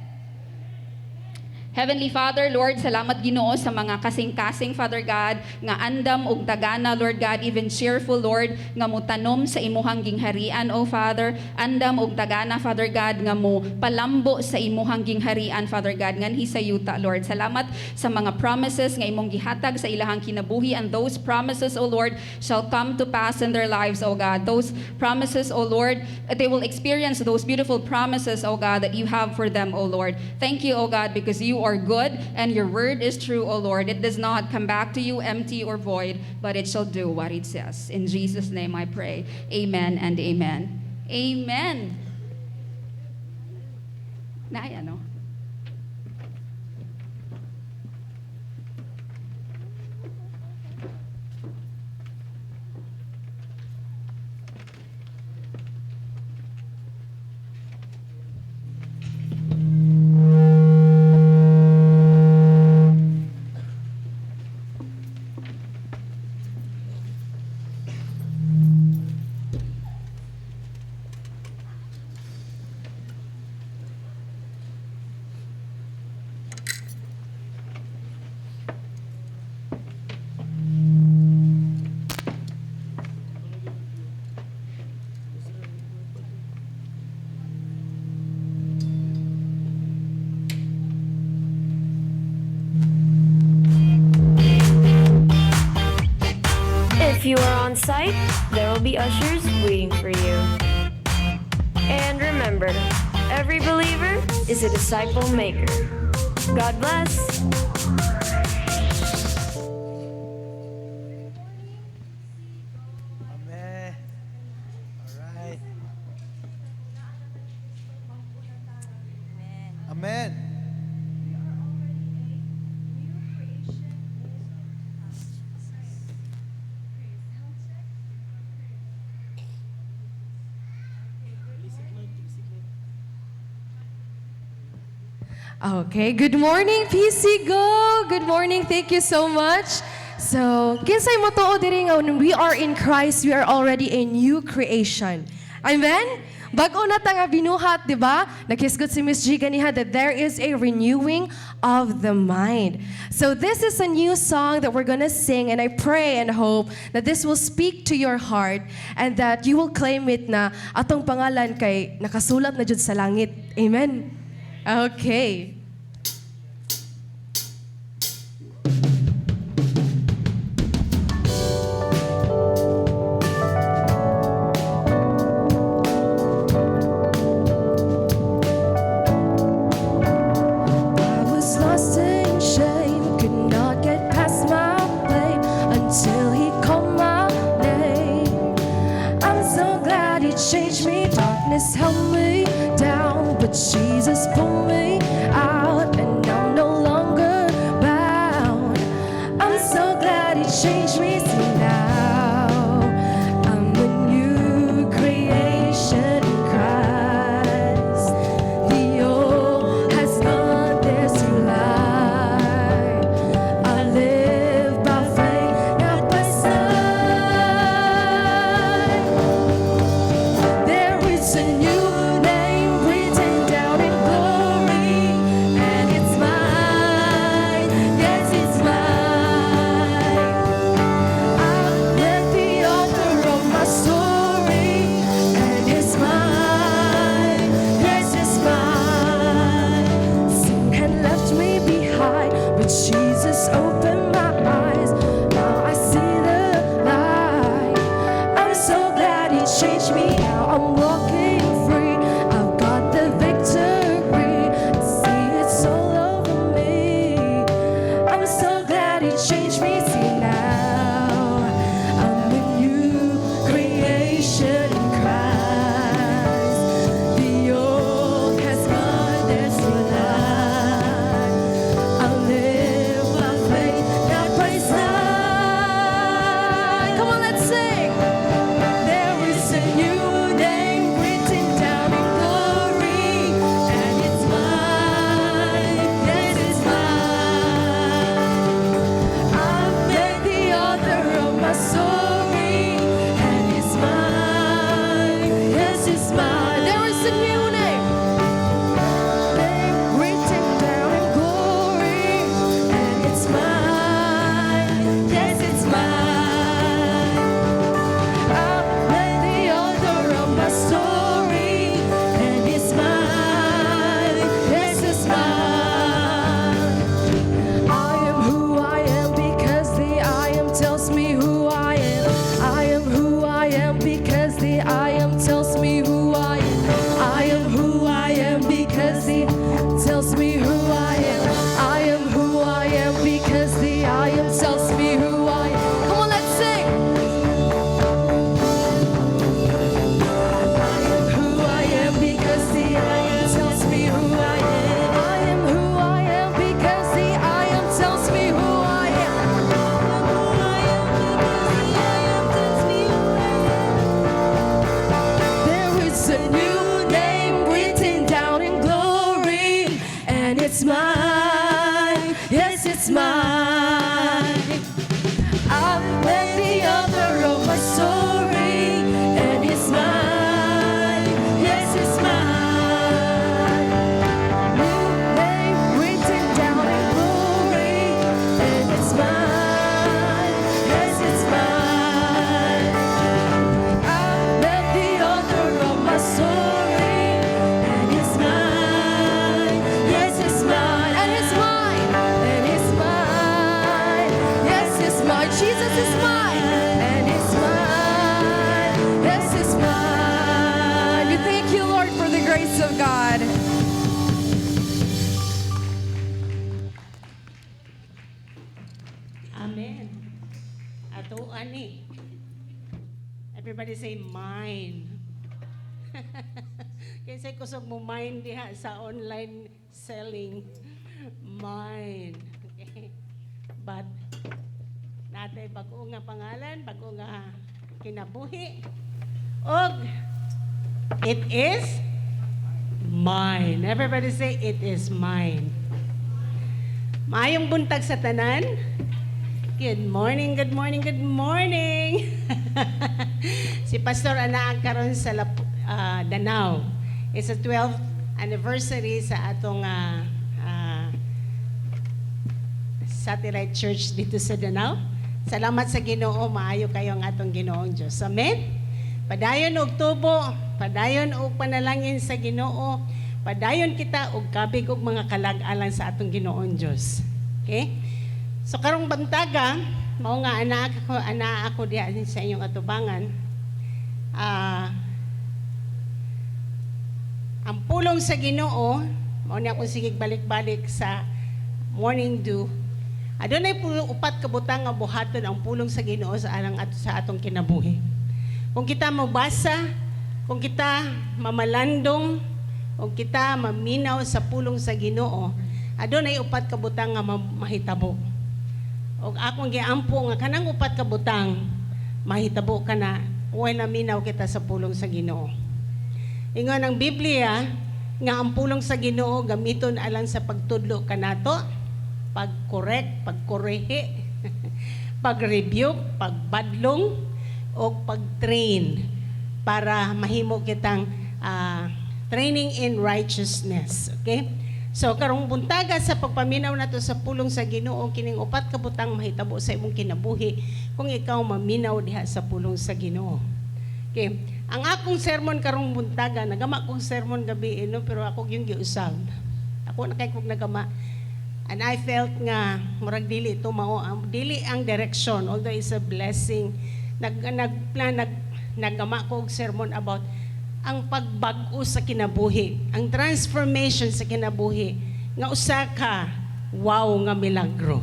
Heavenly Father, Lord, salamat, Ginoo, sa mga kasing-kasing, Father God, nga andam ug tagana, Lord God, even cheerful, Lord, nga mutanom sa imuhang gingharian, O Father, andam ug tagana, Father God, nga mo palambo sa imuhang gingharian, Father God, nganhi sa yuta, Lord. Salamat sa mga promises nga imong gihatag sa ilahang kinabuhi, and those promises, O Lord, shall come to pass in their lives, O God. Those promises, O Lord, they will experience those beautiful promises, O God, that you have for them, O Lord. Thank you, O God, because you are good and your word is true, O Lord. It does not come back to you empty or void, but it shall do what it says. In Jesus' name I pray. Amen and amen. Amen. Naay ano? If you are on site, there will be ushers waiting for you. And remember, every believer is a disciple maker. God bless. Amen. All right. Amen. Okay, good morning, PC Go! Good morning, thank you so much. So, kinsay mo tuo diri nga when we are in Christ, we are already a new creation. Amen? Bag-o na ta nga binuhat, di ba? Naghisgot si Miss G ganiha that there is a renewing of the mind. So this is a new song that we're gonna sing, and I pray and hope that this will speak to your heart and that you will claim it na atong pangalan kay nakasulat na jud sa langit. Amen? Okay. I was lost in shame, could not get past my blame until he called my name. I'm so glad he changed me. Darkness held me down, but Jesus pulled me out, and I'm no longer bound. I'm so glad he changed me. See, now I'm a new creation in Christ. The old has gone, there's new life. I live by faith, not by sight. There is a new name written down in glory, and it's mine. Yes, it's mine. I met the author of my story, and it's mine. Yes, it's mine. Sin had left me behind, but Jesus opened my eyes. Now I see the light. I'm so glad he changed me. Now I'm walking free. I've got the victory. I see it's all over me. I'm so glad he changed me. See, now I'm a new creation in Christ. The old has gone, there's new life. I live by faith, not by sight. Come on, let's sing. There is a new name written down in glory, and it's mine. Yes, it's mine. I've met the author of my story, and it's mine. Yes, it's mine. There is a new name. Name written down in glory, and it's mine. Yes, it's mine. I've met the author of my story, and it's mine. Yes, it's mine. I am who I am because the I am tells me who I am. I am who I am because the I am tells me who I am. I am who I am because the tells me who I am. I am who I am because the I am tells me who I am. Come on, let's sing. I am who I am because the I am tells me who I am. I am who I am because the I am tells me who I am. I am who I am because the I am tells me who I am. There is a new name written down in glory, and it's mine. Yes, it's mine. I've met the author of my story, and it's mine. Yes, it's mine. New name written down in glory, and it's mine. Yes, it's mine. I've met the author of my story, and it's mine. Yes, it's mine, and it's mine, and it's mine. Yes, it's mine. Jesus is mine, and it's mine. Everybody say, "Mine." Kinsay kusog mo mine diha sa online selling? Mine. Okay. But natay bag-o nga pangalan, bag-o nga kinabuhi. Og it is mine. Everybody say, "It is mine." Maayong buntag sa tanan. Good morning, good morning, good morning. Si Pastor anaa karon sa Danao. It's a 12th anniversary sa atong satellite church dito sa Danao. Salamat sa Ginoo, maayo kayo ang atong Ginoong Diyos. Amen. Padayon og tubo, padayon og panalangin sa Ginoo, padayon kita og kabig og mga kalag-alan sa atong Ginoong Diyos. Okay? So karong buntaga, mao nga anaa ako diha sa inyong atubangan. Ang pulong sa Ginoo, mao ni akong sige balik-balik sa morning dew. Adunay pulo upat ka butang nga buhaton ang pulong sa Ginoo sa alang ato sa atong kinabuhi. Kung kita mobasa, kung kita mamalandong, kung kita maminaw sa pulong sa Ginoo, adunay upat ka butang nga mahitabo. Og akong giampo nga kanang upat ka butang mahitabo kana while naminaw kita sa pulong sa Ginoo. Ingon ang Biblia nga ang pulong sa Ginoo gamiton alang sa pagtudlo kanato, pag-correct, pagkorehi, pag-rebuke, pagbadlong, o pag-train para mahimo kitang training in righteousness. Okay? So karong buntaga, sa pagpaminaw nato sa pulong sa Ginoo, kining upat ka butang mahitabo sa imong kinabuhi kung ikaw maminaw diha sa pulong sa Ginoo. Okay. Ang akong sermon karong buntaga, nagama kong sermon gabi no, pero ako yung giusab. Ako na kay kog nagama. And I felt nga murag dili to mao ang dili ang direction, although it's a blessing. Nag nagplan nag nagama ko og sermon about ang pagbag-o sa kinabuhi, ang transformation sa kinabuhi nga usa ka wow nga milagro.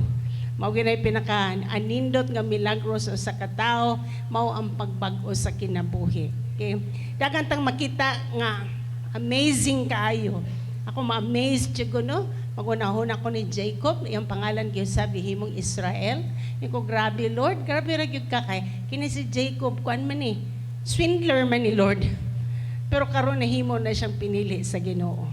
Mao ginay pinaka anindot nga milagro sa usa ka tawo, mao ang pagbag-o sa kinabuhi. Okay? Daghan tang makita nga amazing kaayo. Ako ma-amaze jud ko, no. Magunahon ako ni Jacob, iyang pangalan gyud sa himong Israel. Ko grabe, Lord, grabe ra gyud ka kay kini si Jacob, kuan man ni, swindler man ni, Lord. Pero karon nahimo na siyang pinili sa Ginoo.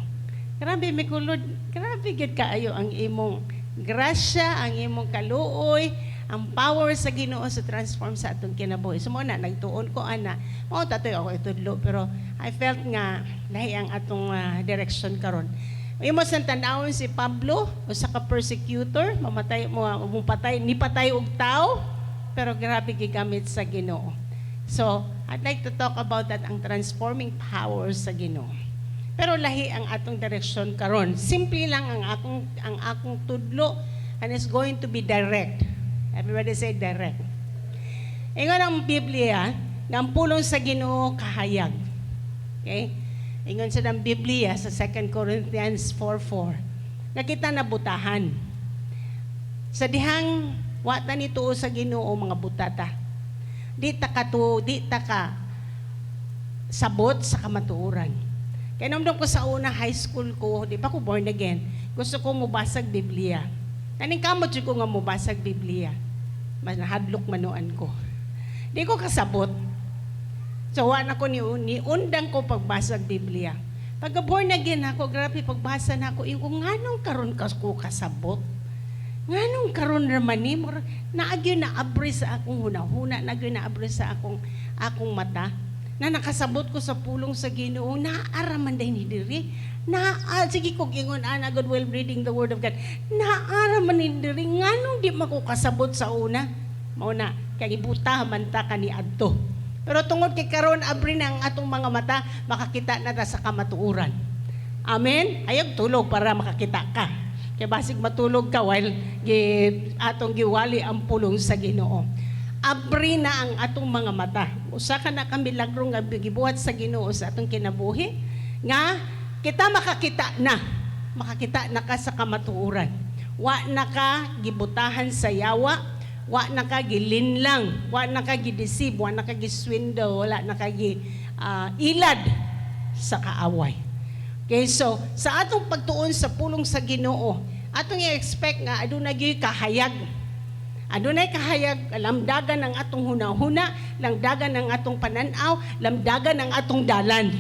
Grabe mi ko, Lord, grabe gyud kaayo ang imong grasya, ang imong kaluoy, ang power sa Ginoo sa transform sa atong kinabuhi. So mo na nagtuon ko ana. Mao tatoy ako itudlo, pero I felt nga lahi ang atong direction karon. Imo sang tan-awon si Pablo, usa ka persecutor, mamatay mo patay, ni patay og tao, pero grabe gigamit sa Ginoo. So, I'd like to talk about that, ang transforming power sa Ginoo. Pero lahi ang atong direksyon karon. Simple lang ang akong tudlo and it's going to be direct. Everybody say, "Direct." Ingon ang Biblia nga ang pulong sa Ginoo kahayag. Okay? Ingon sa ng Biblia sa 2 Corinthians 4:4 nga kita nabutahan. Sa dihang wa ta ni tuo sa Ginoo, mga butata. Di ta ka sabot sa kamatuoran. Kaya nung ko sa una high school ko, di pa ko born again, gusto ko mubasag Biblia. Kaning kamot jud ko nga mubasag Biblia. Mas nahadlok manuan ko. Di ko kasabot. So wa na ko ni undang ko pagbasag Biblia. Pagka born again ako, grabe pagbasa na ako, yung nganong karon ka ko kasabot. Nganong karon raman ni naagyo na abri sa akong hunahuna, naagyo na abri sa akong mata na nakasabot ko sa pulong sa Ginoo, naa man din ni diri. Naa, sige kog ingon ana, God, while reading the word of God. Naa man ni diri, nganong di man ko kasabot sa una? Mao na kay ibuta man ta kaniadto. Pero tungod kay karon abri na ang atong mga mata, makakita na ta sa kamatuoran. Amen? Ayaw tulog para makakita ka. Kay basig matulog ka while atong giwali ang pulong sa Ginoo. Abri na ang atong mga mata. Usa ka na ka milagro nga gibuhat sa Ginoo sa atong kinabuhi nga kita makakita na. Makakita na ka sa kamatuoran. Wa na ka gibutahan sa yawa. Wa na ka gilinlang, wa na ka gi-deceive, wa na ka giswindle, wala na ka gi ilad sa kaaway. Okay, so sa atong pagtuon sa pulong sa Ginoo, atong i-expect nga aduna gyud kahayag. Adunay kahayag, lamdagan ang atong hunahuna, lamdagan ang atong pananaw, lamdagan ang atong dalan.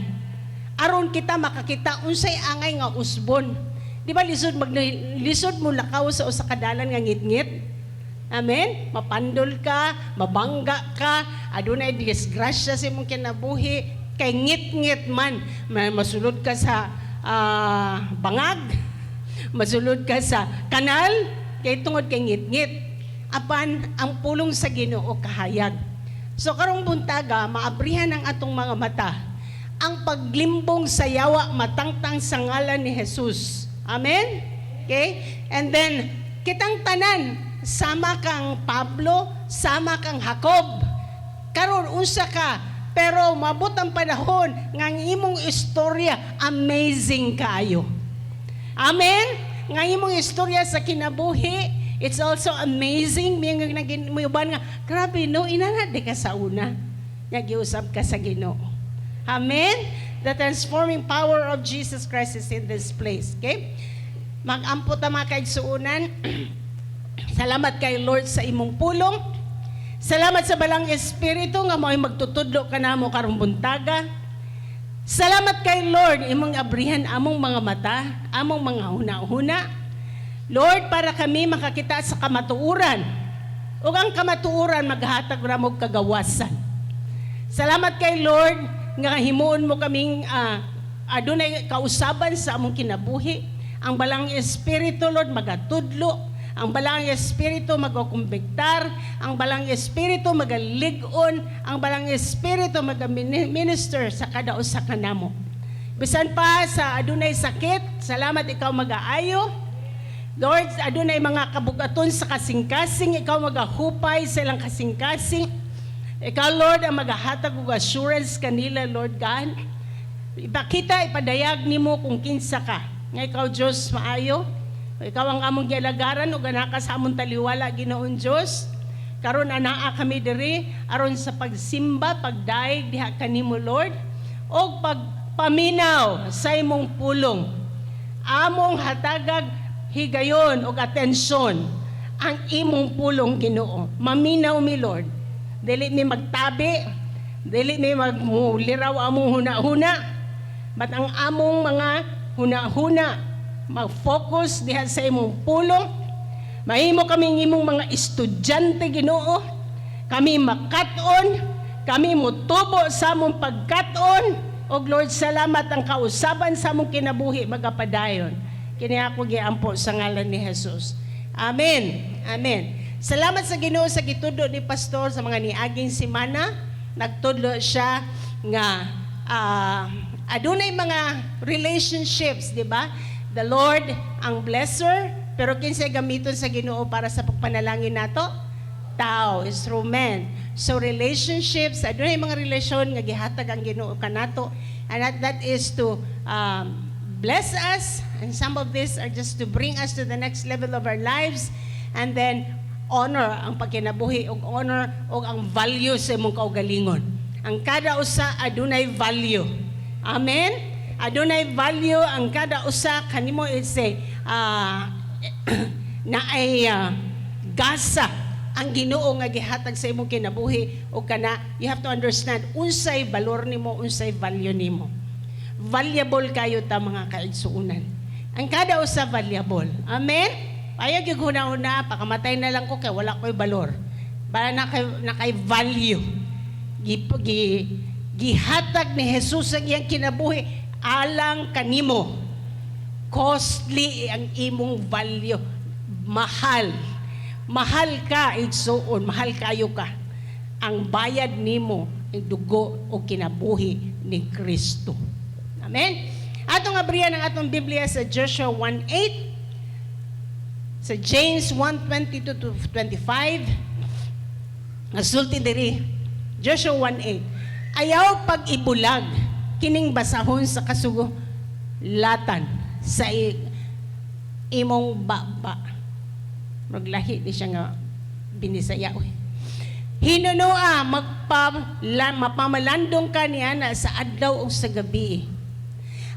Aron kita makakita unsay angay nga usbon. Di ba lisod mo lakaw sa usa ka dalan nga ngitngit? Amen? Mapandol ka, mabangga ka, adunay disgrasya sa imong kinabuhi, kay ngit-ngit man. Masulod ka sa bangag, masulod ka sa kanal, kay tungod kay ngit-ngit. Apan ang pulong sa Ginoo kahayag. So karong buntaga, maabrihan ang atong mga mata. Ang paglimbong sa yawa matangtang sa ngalan ni Jesus. Amen? Okay? And then, kitang tanan, sama kang Pablo, sama kang Jacob. Karon unsa ka, pero mabot ang panahon nga ang imong istorya amazing kaayo. Amen? Nga imong istorya sa kinabuhi, it's also amazing. May nga naging may uban nga, grabe no, inana di ka sa una. Nagiusab ka sa Ginoo. Amen? The transforming power of Jesus Christ is in this place. Okay? Mag-ampo ta, mga kaigsuunan. Salamat kay Lord sa imong pulong. Salamat sa Balaang Espiritu nga mao'y magtutudlo kanamo karong buntaga. Salamat kay Lord, imong abrihan among mga mata, among mga huna-huna. Lord, para kami makakita sa kamatuoran. Ug ang kamatuoran maghatag ra mo kagawasan. Salamat kay Lord nga himuon mo kaming adunay kausaban sa among kinabuhi. Ang Balaang Espiritu, Lord, magatudlo. Ang Balaang Espiritu magakumbiktar, ang Balaang Espiritu magalig-on, ang Balaang Espiritu maga-minister sa kada usa kanamo. Bisan pa sa adunay sakit, salamat, ikaw magaayo. Lord, adunay mga kabugaton sa kasing-kasing, ikaw magahupay sa ilang kasing-kasing. Ikaw, Lord, ang magahatag og assurance kanila, Lord God. Ipakita, ipadayag nimo kung kinsa ka. Nga ikaw, Diyos, maayo. Ikaw ang among gialagaran ug anaka sa among taliwala, Ginoong Diyos. Karon anaa kami diri aron sa pagsimba, pagdayeg diha kanimo, Lord, og pagpaminaw sa imong pulong. Among hatagag higayon og atensyon ang imong pulong, Ginoo. Maminaw mi, Lord. Dili mi magtabi, dili mi magmuliraw among huna-huna, but ang among mga huna-huna mag-focus diha sa imong pulong. Mahimo kami imong mga estudyante, Ginoo. Kami makat-on, kami mutubo sa among pagkat-on. Og Lord, salamat, ang kausaban sa among kinabuhi magapadayon. Kini ako giampo sa ngalan ni Jesus. Amen. Amen. Salamat sa Ginoo sa gitudlo ni pastor sa mga niaging semana. Nagtudlo siya nga adunay mga relationships, di ba? The Lord ang blesser, pero kinsay gamiton sa Ginoo para sa pagpanalangin nato? Tao, instrument. So relationships, adunay mga relasyon nga gihatag ang Ginoo kanato, and that is to bless us, and some of these are just to bring us to the next level of our lives, and then honor ang pagkinabuhi ug honor og ang value sa imong kaugalingon. Ang kada usa adunay value. Amen. Adunay value ang kada usa kanimo. It's a na ay gasa ang Ginoo nga gihatag sa imong kinabuhi o kana you have to understand unsay valor nimo, unsay value nimo. Valuable kayo ta, mga kaigsuunan. Ang kada usa valuable. Amen. Ayaw gyud huna-huna, pakamatay na lang ko kay wala ko'y balor. Bala na kay value. Gihatag ni Jesus ang iyang kinabuhi alang kanimo. Costly ang imong value. Mahal. Mahal ka, igsuon. Mahal kayo ka. Ang bayad nimo ang dugo o kinabuhi ni Kristo. Amen? Atong abrihan ang atong Biblia sa Joshua 1:8, sa James 1:22 to 25. Nasulti diri, Joshua 1:8. Ayaw pag-ibulag kining basahon sa kasulatan sa imong baba. Maglahi di siya nga Binisaya uy. Hinunoa mapamalandong ka niana sa adlaw o sa gabi,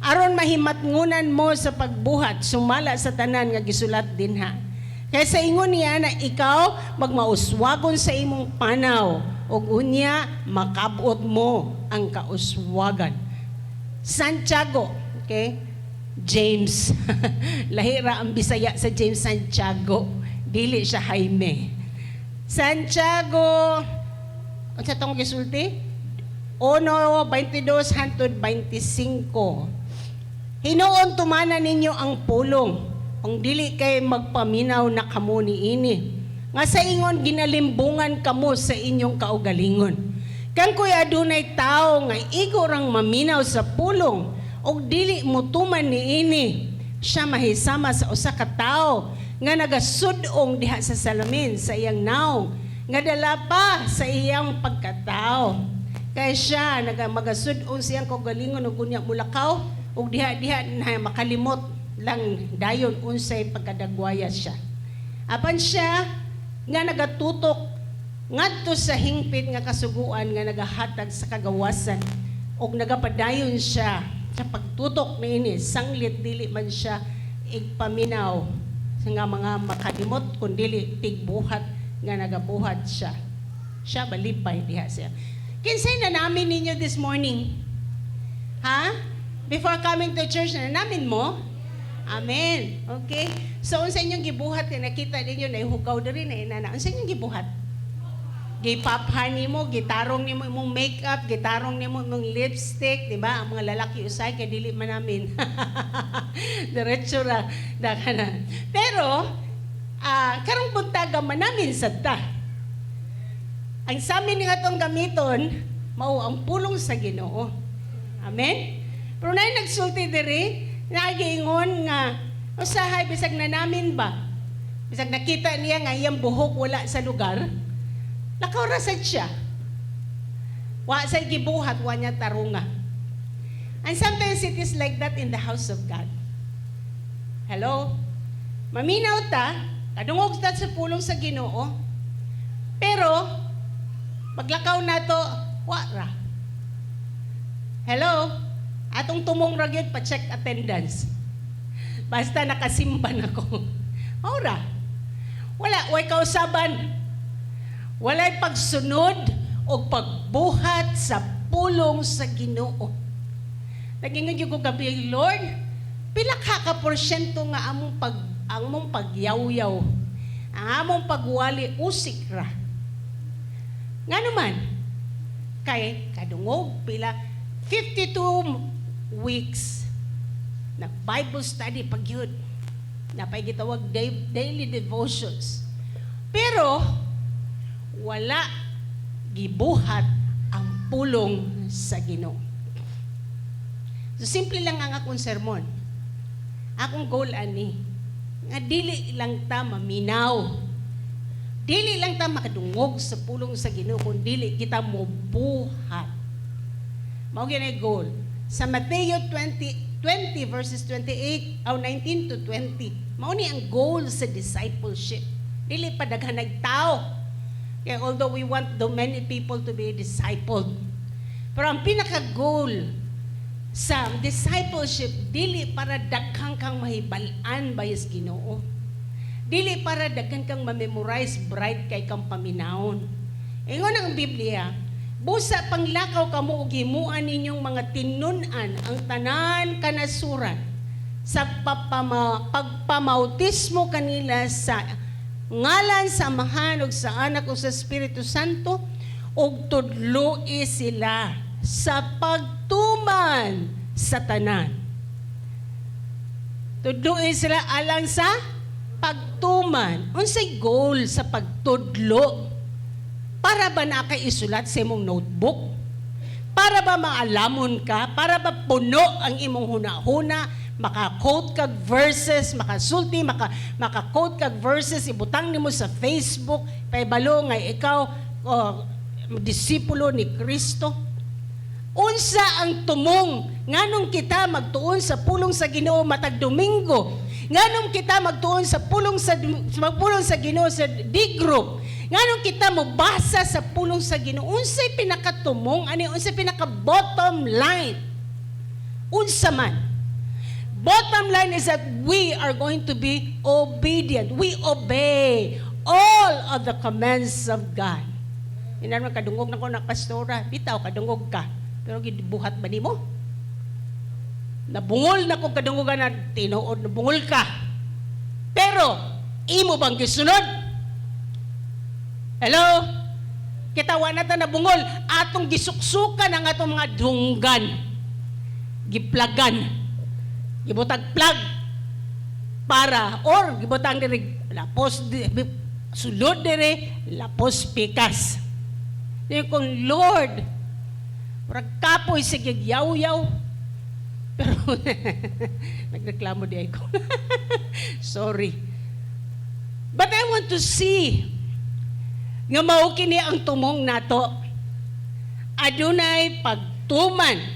aron mahimatngunan mo sa pagbuhat sumala sa tanan nga gisulat dinha. Kay sa ingon niya na ikaw magmauswagon sa imong panaw ug unya makabot mo ang kauswagan. Santiago, okay? James. Lahi ra ang Bisaya sa James Santiago. Dili siya Jaime. Santiago, unsa tong gisulti? 1:22 hangtod 25. Hinuon tumana ninyo ang pulong, kung dili kay magpaminaw na kamo niini. Nga sa ingon ginalimbungan kamo sa inyong kaugalingon. Kang kuy adunay tao nga igo rang maminaw sa pulong ug dili motuman niini, siya mahisama sa usa ka tawo nga nagasud-ong diha sa salamin sa iyang naong nga dala pa sa iyang pagkatao. Kay siya naga magasud-ong siyang kaugalingon ug unya mulakaw ug diha-diha na makalimot lang dayon unsay pagkadagwaya siya. Apan siya nga nagatutok ngadto sa hingpit nga kasuguan nga nagahatag sa kagawasan ug nagapadayon siya sa pagtutok niini sanglit dili man siya igpaminaw sa nga mga makalimot kun dili tigbuhat nga nagabuhat siya. Siya malipay diha siya. Kinsay nanamin ninyo this morning? Ha? Before coming to church, nanamin mo? Amen. Okay? So, unsa inyong gibuhat nga nakita ninyo na hugaw diri na inana? Unsa inyong gibuhat? Gipaphan nimo, gitarong nimo imong makeup, gitarong nimo imong lipstick, di ba? Ang mga lalaki usay kay dili man namin. Diretso ra daka na. Pero karong buntaga manamin sad ta. Ang sa amin nga atong gamiton, mao ang pulong sa Ginoo. Amen? Pero nay nagsulti diri, nagiingon nga usahay bisag na namin ba? Bisag nakita niya nga iyang buhok wala sa lugar, lakaw ra sad siya. Wa say gibuhat, wa niya tarunga. And sometimes it is like that in the house of God. Hello? Maminaw ta, kadungog ta sa pulong sa Ginoo, pero maglakaw nato, wa ra. Hello? Atong tumong ra gyud pa-check attendance. Basta nakasimba na ko. Ora. Wala, way kausaban. Walay pagsunod o pagbuhat sa pulong sa Ginoo. Nagingon gyud ko gabi, "Lord, pila ka porsyento nga among pag ang among pagyawyaw, ang among pagwali usik ra?" Nga naman, kay kadungog pila 52 weeks na Bible study pag yun. Napay gitawag daily devotions. Pero wala gibuhat ang pulong sa Ginoo. So simple lang ang akong sermon. Akong goal ani nga dili lang ta maminaw. Dili lang ta makadungog sa pulong sa Ginoo kun dili kita mobuhat. Mao gyud ay goal. Sa Mateo 20, 20 verses 28 o 19 to 20. Mao ni ang goal sa discipleship. Dili pa daghan tao. Kaya although we want the many people to be discipled. Pero ang pinaka-goal sa discipleship, dili para daghan kang mahibal-an bayas Ginoo. Dili para daghan kang ma-memorize, bright kay kang paminawon. Ingon ang Biblia, busa panglakaw kamo ug himuan ninyong mga tinun-an ang tanan kanasuran sa pagpamautismo kanila sa ngalan sa Amahan ug sa Anak ug sa Espiritu Santo ug tudloi sila sa pagtuman sa tanan. Tudloi sila alang sa pagtuman. Unsay goal sa pagtudlo? Para ba na kay isulat sa imong notebook? Para ba maalamon ka? Para ba puno ang imong huna-huna? Maka-quote kag verses, makasulti, maka-quote kag verses, ibutang nimo sa Facebook, paibalo nga ikaw, oh, disipulo ni Kristo. Unsa ang tumong nganong kita magtuon sa pulong sa Ginoo matag Domingo? Nganong kita magtuon sa pulong sa Ginoo sa D group? Nganong kita mo basa sa pulong sa Ginoo, unsay pinakatumong ani, unsay pinaka bottom line? Unsa man? Bottom line is that we are going to be obedient. We obey all of the commands of God. Ingnan man, "Kadungog na ko na, pastora." Bitaw, kadungog ka. Pero gibuhat ba nimo? "Nabungol na ko kadungogan na." Tinuod, nabungol ka. Pero, imo bang gisunod? Hello? Kita wa na ta nabungol. Atong gisuksukan ang atong mga dunggan. Giplagan. Gibutag plug para or gibutang diri lapos di, sulod diri lapos pikas. Di kung Lord, murag kapoy, sige yaw-yaw. Pero nagreklamo di ko. Sorry. But I want to see nga mao kini ang tumong nato. Adunay pagtuman.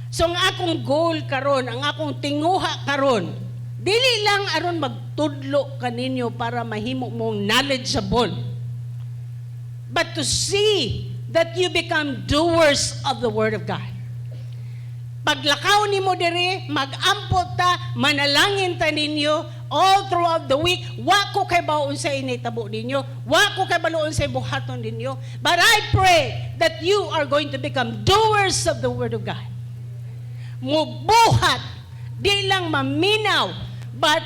So ang akong goal karon, ang akong tinguha karon, dili lang aron magtudlo kaninyo para mahimo mong knowledgeable. But to see that you become doers of the word of God. Paglakaw nimo diri, magampo ta, manalangin ta ninyo all throughout the week. Wa ko kabalo unsa initabo ninyo. Wa ko kabalo unsay buhaton ninyo. But I pray that you are going to become doers of the word of God. Mubuhat, di lang maminaw, but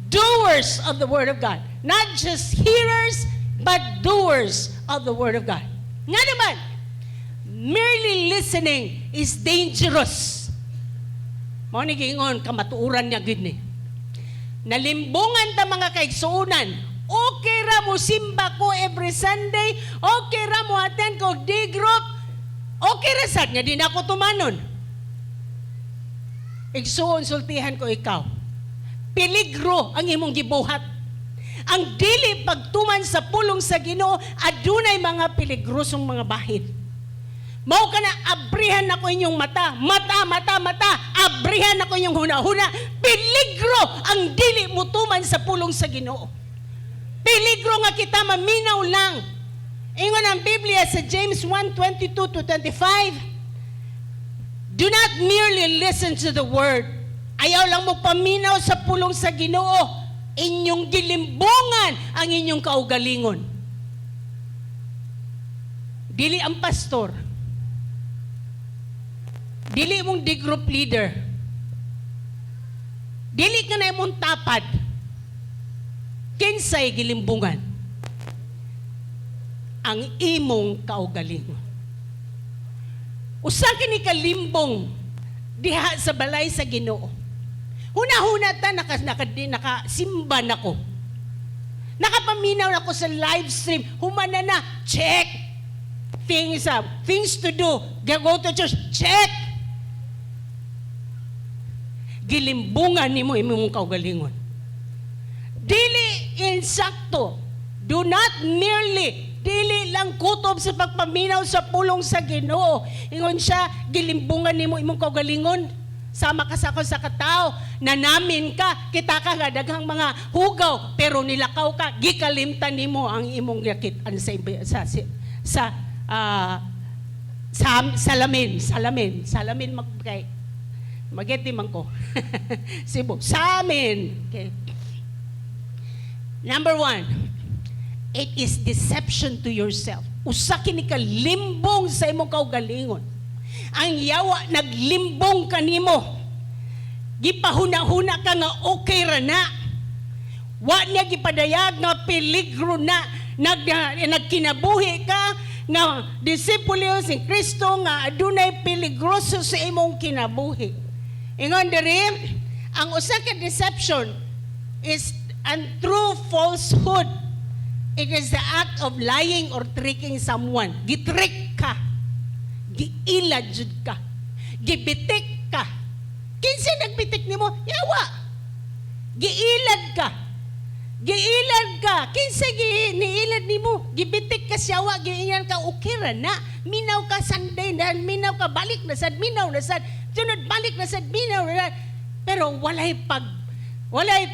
doers of the word of God. Not just hearers, but doers of the word of God. Nga naman, merely listening is dangerous. Mao ni giingon, kamatuoran niya gid ni. Nalimbungan ta, mga kaigsuonan. Okay ra mo simba ko every Sunday, okay ra mo attend ko D group, okay ra sad nga di na ako tumanon. Igsuon, sultihan ko ikaw. Peligro ang imong gibuhat. Ang dili pagtuman sa pulong sa Ginoo adunay mga peligrosong mga bahin. Mao kana abrihan nako inyong mata, mata, mata, mata, abrihan nako inyong huna-huna. Peligro ang dili mutuman sa pulong sa Ginoo. Peligro nga kita maminaw lang. Ingon ang Biblia sa James 1:22 to 25, "Do not merely listen to the word." Ayaw lang mo paminaw sa pulong sa Ginoo. Inyong gilimbungan ang inyong kaugalingon. Dili ang pastor. Dili mong di group leader. Dili ka na imong tapad. Kinsay gilimbungan? Ang imong kaugalingon. Usa kini kalimbong diha sa balay sa Ginoo. Huna-huna ta naka naka nakasimba nako. Nakapaminaw nako sa live stream. Humana na, check. Things up, things to do. Go to church, check. Gilimbungan nimo imong kaugalingon. Dili insakto. Do not merely, dili lang kutob sa pagpaminaw sa pulong sa Ginoo. Ingon siya, gilimbungan nimo imong kaugalingon. Sama ka sa ako sa katao, nanamin ka, kita ka nga daghang mga hugaw, pero nilakaw ka, gikalimtan nimo ang imong nakit-an sa salamin, salamin, salamin mag kay Mageti man ko. Cebu. Sa amin. Okay. Number one, it is deception to yourself. Usa kini ka limbong sa imong kaugalingon. Ang yawa naglimbong kanimo. Gipahuna-huna ka nga okay ra na. Wa niya gipadayag nga peligro na nagkinabuhi ka nga disipulo si Kristo nga adunay peligroso sa imong kinabuhi. Ingon diri, ang usa ka deception is untrue falsehood. It is the act of lying or tricking someone. Gitrick ka. Giila jud ka. Gibitik ka. Kinsa nagbitik nimo? Yawa. Giilad ka. Giilad ka. Kinsa gi niilad nimo? Gibitik ka sa yawa, giingan ka okay ra na. Minaw ka Sunday na, minaw ka balik na sad, minaw na sad. Sunod balik na sad, minaw na sad. Pero walay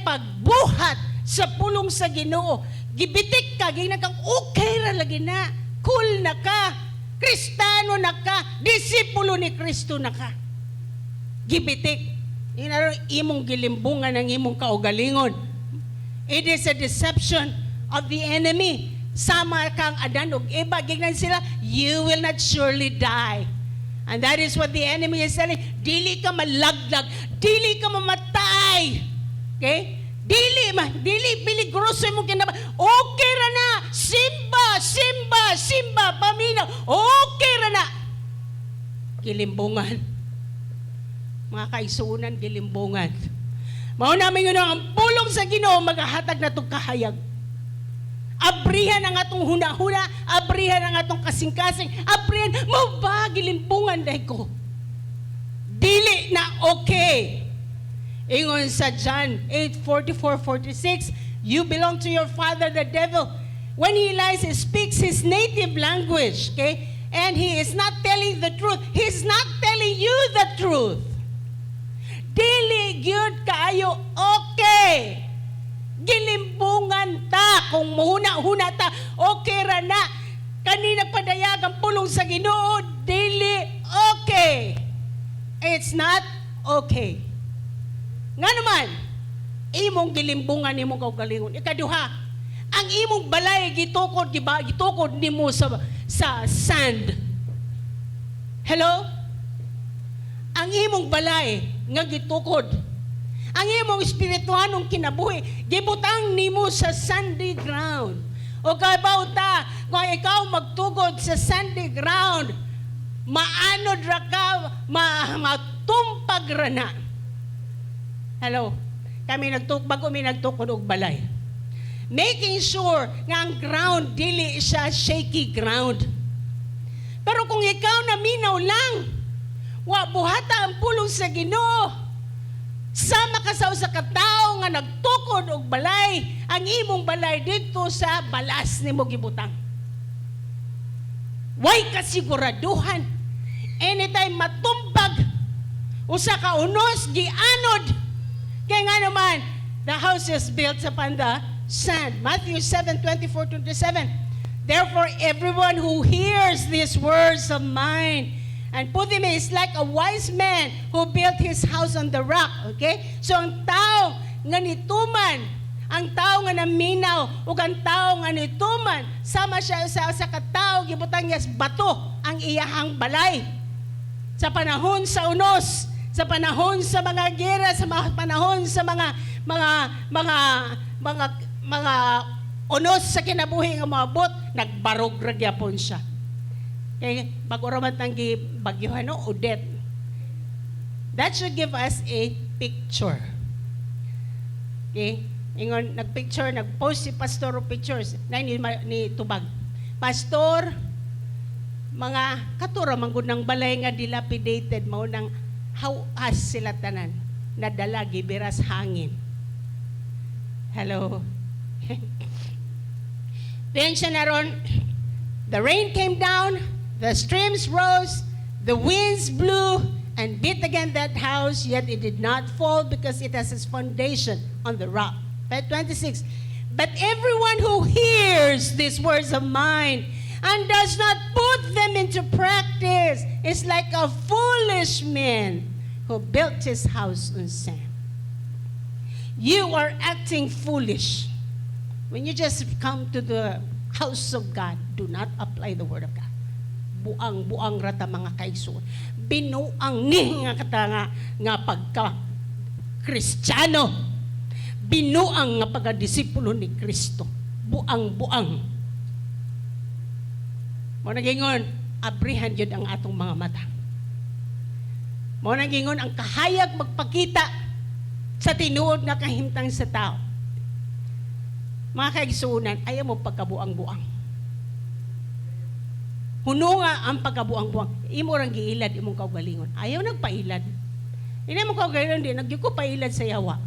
pagbuhat sa pulong sa Ginoo. Gibitik ka, giingnan kang okay ra lagi na. Cool na ka. Kristano na ka. Disipulo ni Kristo na ka. Gibitik. Inaro imong gilimbungan ang imong kaugalingon. It is a deception of the enemy. Sama kang Adan ug Eva, giingnan sila, "You will not surely die." And that is what the enemy is telling. Dili ka malaglag, dili ka mamatay. Okay? Dili ma, dili peligroso imong kinabuhi. Okay ra na. Simba, simba, simba, paminaw. Okay ra na. Gilimbungan. Mga kaigsuonan, gilimbungan. Mao namin yun ang pulong sa Ginoo magahatag natong kahayag. Abrihan ang atong huna-huna, abrihan ang atong kasing-kasing, abrihan, mao ba gilimbungan diay ko? Dili na okay. Ingon sa John 8:44-46, "You belong to your father, the devil. When he lies, he speaks his native language," okay? And he is not telling the truth. He's not telling you the truth. Dili gyud kaayo okay. Gilimbungan ta kung muhuna-huna ta, okay ra na. Kani nagpadayag ang pulong sa Ginoo, dili okay. It's not okay. Nga naman, imong gilimbungan imong kaugalingon. Ikaduha, ang imong balay gitukod giba gitukod nimo sa sand. Hello? Ang imong balay nga gitukod. Ang imong espirituhanong kinabuhi gibutang nimo sa sandy ground. O kabaw ta, kung ikaw magtukod sa sandy ground, maanod ra ka, matumpag ra na. Hello? Kami bago mi nagtukod og balay. Making sure nga ang ground dili siya shaky ground. Pero kung ikaw naminaw lang, wa buhata ang pulong sa Ginoo. Sama ka sa usa ka tawo nga nagtukod og balay, ang imong balay didto sa balas nimo gibutang. Way kasiguraduhan. Anytime matumbag, usa ka unos gianod. Kaya nga naman, the house is built upon the sand. Matthew 7, 24, 27. "Therefore, everyone who hears these words of mine and put them in is like a wise man who built his house on the rock." Okay? So, ang tao nga nituman, ang tao nga naminaw, ug ang tao nga nituman, sama siya sa katao, gibutang niya sa bato ang iyahang balay. Sa panahon sa unos, sa panahon sa mga gera, sa mga panahon sa mga unos sa kinabuhi nga moabot, nagbarog ra gyapon siya. Kay bago ra man tang gibagyuhan, no, Odette. That should give us a picture. Okay? Ingon nagpicture, nagpost si Pastor og pictures na ni tubag. "Pastor, mga katura man gud ng balay nga dilapidated, mao nang hawas sila tanan, nadala gibiras hangin." Hello. Then siya naron, "The rain came down, the streams rose, the winds blew and beat against that house, yet it did not fall because it has its foundation on the rock." Verse 26. "But everyone who hears these words of mine and does not put them into practice is like a foolish man who built his house on sand." You are acting foolish when you just come to the house of God, do not apply the word of God. Buang-buang rata, mga kaigsuonan. Binuang ni nga kata nga pagka Kristiyano. Binuang nga pagkadisipulo ni Kristo. Buang-buang. Mao nagingon, abrihan yun ang atong mga mata. Mao nagingon ang kahayag magpakita sa tinuod nga kahimtang sa tao. Mga kaigsuonan, ayaw mo pagkabuang-buang. Hununga ang pagkabuang-buang. Imo rang giilad imong kaugalingon. Ayaw nagpailad. Hindi mo kaugalingon din, nagyud ko pailad sa yawa.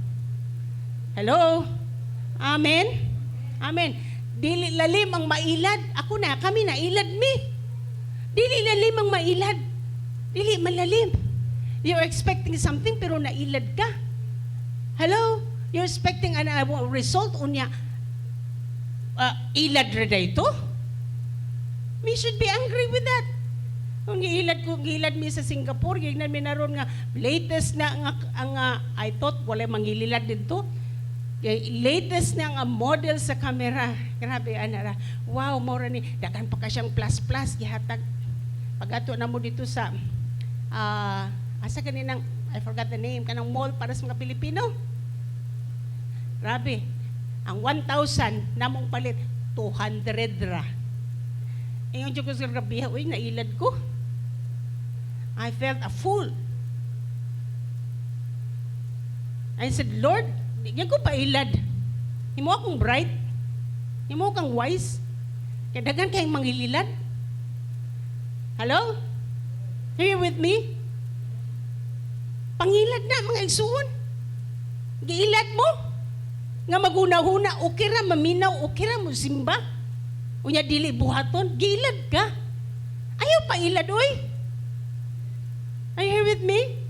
Hello? Amen? Amen. Dili lalim ang mailad. Ako na, kami na, ilad mi. Dili lalim ang mailad. Dili malalim. You're expecting something pero nailad ka. Hello? You're expecting an result unya. Ilad ra ito. We should be angry with that. Kung giilad ko, giilad mi sa Singapore, gignan mi naron nga latest na nga ang I thought wala mangililad didto. Kay latest na nga model sa camera. Grabe ana ra. Wow, mao ra ni daghan pa ka siyang plus plus gihatag. Pag-ato na mo dito sa asa kaninang, I forgot the name, kanang mall para sa mga Pilipino. Grabe. Ang 1,000 namong palit 200 ra. Ingon jud ko sa grabe, uy, nailad ko. I felt a fool. I said, "Lord, di ko pailad. Himo akong bright. Himo kang wise. Kay daghan kayong mangililad." Hello? Are you with me? Pangilad na, mga igsuon. Giilad mo. Nga maguna-huna, okay ra maminaw, okay ra mo simba. Unya dili buhaton, giilad ka. Ayaw pa ilad, oy. Are you here with me?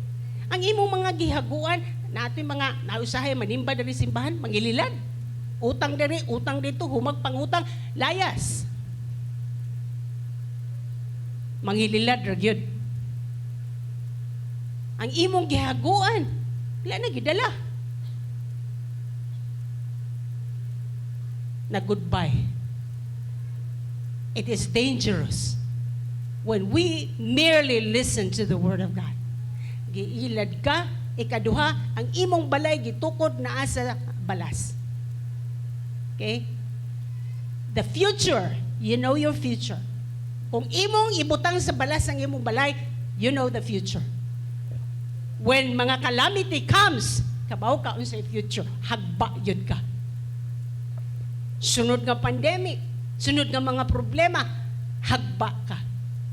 Ang imong mga gihaguan, nato mga nausahay manimba diri simbahan, mangililad. Utang diri, utang dito, humag pangutang, layas. Mangililad ra gyud. Ang imong gihaguan, wala na gidala. Na goodbye. It is dangerous when we merely listen to the Word of God. Giilad ka, ikaduha, ang imong balay gitukod naa sa balas. Okay? The future, you know your future. Kung imong ibutang sa balas ang imong balay, you know the future. When mga calamity comes, kabaw ka unsay future, hagba yun ka. Sunod nga pandemic, sunod nga mga problema, hagba ka.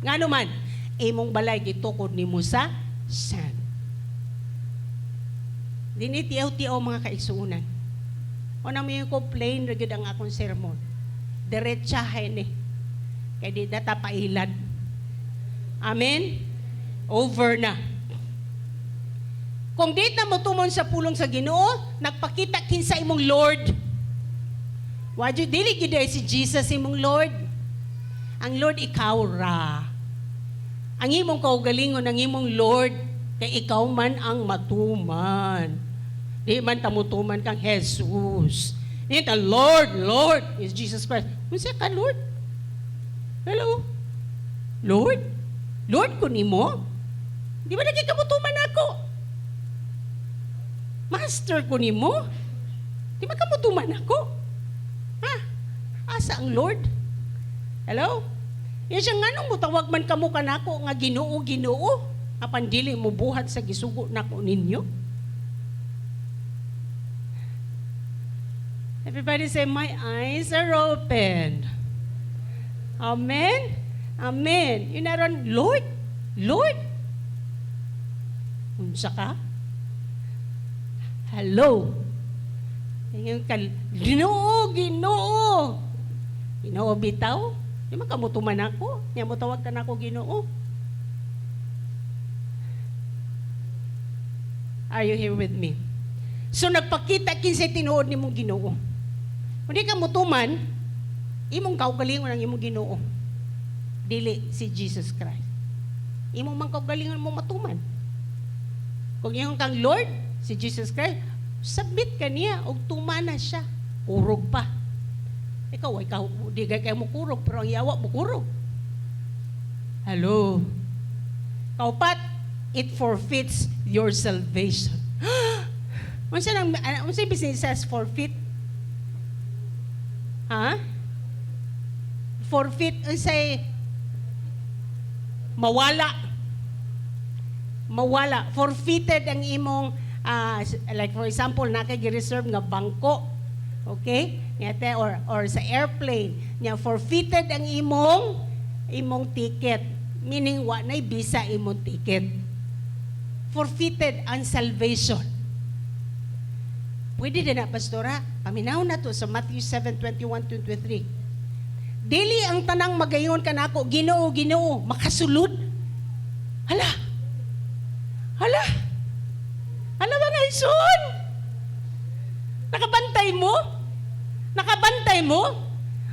Ngano man, imong balay gitukod nimo sa sand. Dini tiaw-tiaw, mga kaigsuonan. O na mo yung complain ra gyud ang akong sermon. Diretsahay ni. Kay di na ta pailad. Amen? Over na. Kung di na mo tumon sa pulong sa Ginoo, nagpakita kinsa imong Lord. Wa jud, dili gyud ay si Jesus imong Lord. Ang Lord ikaw ra. Ang imong kaugalingon ang imong Lord kay ikaw man ang matuman. Di man ta mutuman kang Jesus. Di ta Lord, Lord is Jesus Christ. Unsa ka Lord? Hello? Lord? Lord ko nimo? Di ba lagi ka mutuman ako? Master ko nimo? Di ba ka mutuman ako? Ha? Asa ang Lord? Hello? Yan siya, nganong mutawag man kamo kanako nga Ginoo, Ginoo, apan dili mo buhat sa gisugo nako ninyo? Everybody say, "My eyes are open." Amen? Amen. Yun aron, "Lord, Lord." Unsa ka? Hello? Ingon ka, "Ginoo, Ginoo." Ginoo bitaw? Di man kamutuman ako. Nya mo tawag ka nako Ginoo. Are you here with me? So nagpakita kinsay tinuod nimong Ginoo. Kung di ka mutuman, imong kaugalingon ang imong Ginoo. Dili si Jesus Christ. Imong mang kaugalingon mo matuman. Kung imong kang Lord, si Jesus Christ, submit ka niya og tumana siya. Kurog pa. Ikaw, ikaw, di kay mo kurog, pero ang yawa mo kurog. Hello? Kaupat, it forfeits your salvation. Unsa nang unsa business says forfeit? Ha? Forfeit unsay mawala. Mawala. Forfeited ang imong like for example, na kay gi-reserve nga bangko. Okay? Nya te, or sa airplane, nya forfeited ang imong ticket. Meaning wa nay visa imong ticket. Forfeited ang salvation. Pwede din na, Pastora. Paminaw na to sa Matthew 7:21 to 23. Dili ang tanang magayon kanako, "Ginoo, Ginoo," makasulod. Hala! Hala! Hala, mga igsoon! Nakabantay mo? Nakabantay mo?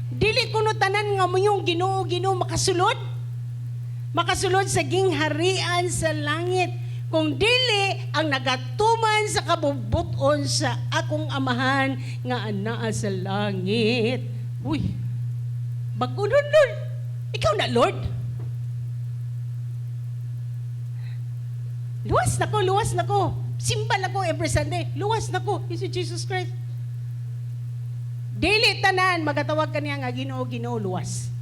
Dili kuno tanan nga moingon "Ginoo, Ginoo" makasulod. Makasulod sa gingharian sa langit. Kung dili ang nagatuman sa kabubuton sa akong Amahan nga anaa sa langit. Uy, bag-o nun, Lord. Ikaw na, Lord. Luwas na ko, luwas na ko. Simba na ko every Sunday. Luwas na ko. Is Jesus Christ. Dili tanan magatawag kaniya nga "Ginoo, Ginoo" luwas.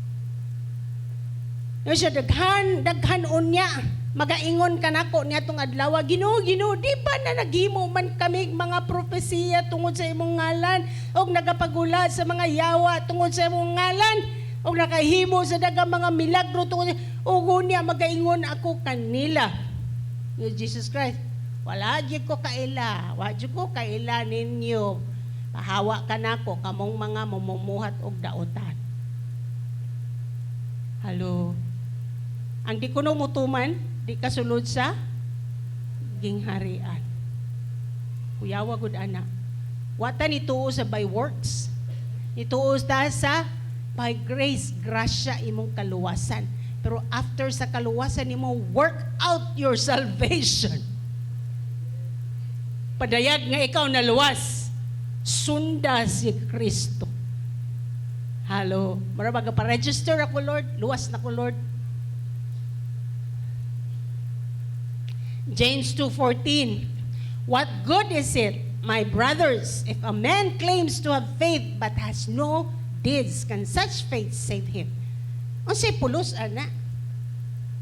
Yo siya daghan, daghan unya magaingon kanako niadtong adlaw, "Ginoo, Ginoo, di ba na naghimo man kami mga propesiya tungod sa imong ngalan og nagapagula sa mga yawa tungod sa imong ngalan og nakahimo sa daghang mga milagro tungod?" Ug unya magaingon ako kanila, ni Jesus Christ, "Wala gyud ko kaila, wa gyud ko kaila ninyo. Pahawa kanako kamong mga mamumuhat og dautan." Hello. Ang di kuno mutuman, di kasulod sa gingharian. Kuyawa gud ana. Wa ta nituo sa by works. Nituo ta sa by grace, grasya imong kaluwasan. Pero after sa kaluwasan nimo, work out your salvation. Padayag nga ikaw naluwas. Sunda si Kristo. Hello. Mura baga pa-register ako, Lord. Luwas na ko, Lord. James 2:14. What good is it, my brothers, if a man claims to have faith but has no deeds? Can such faith save him? Unsay pulos ana?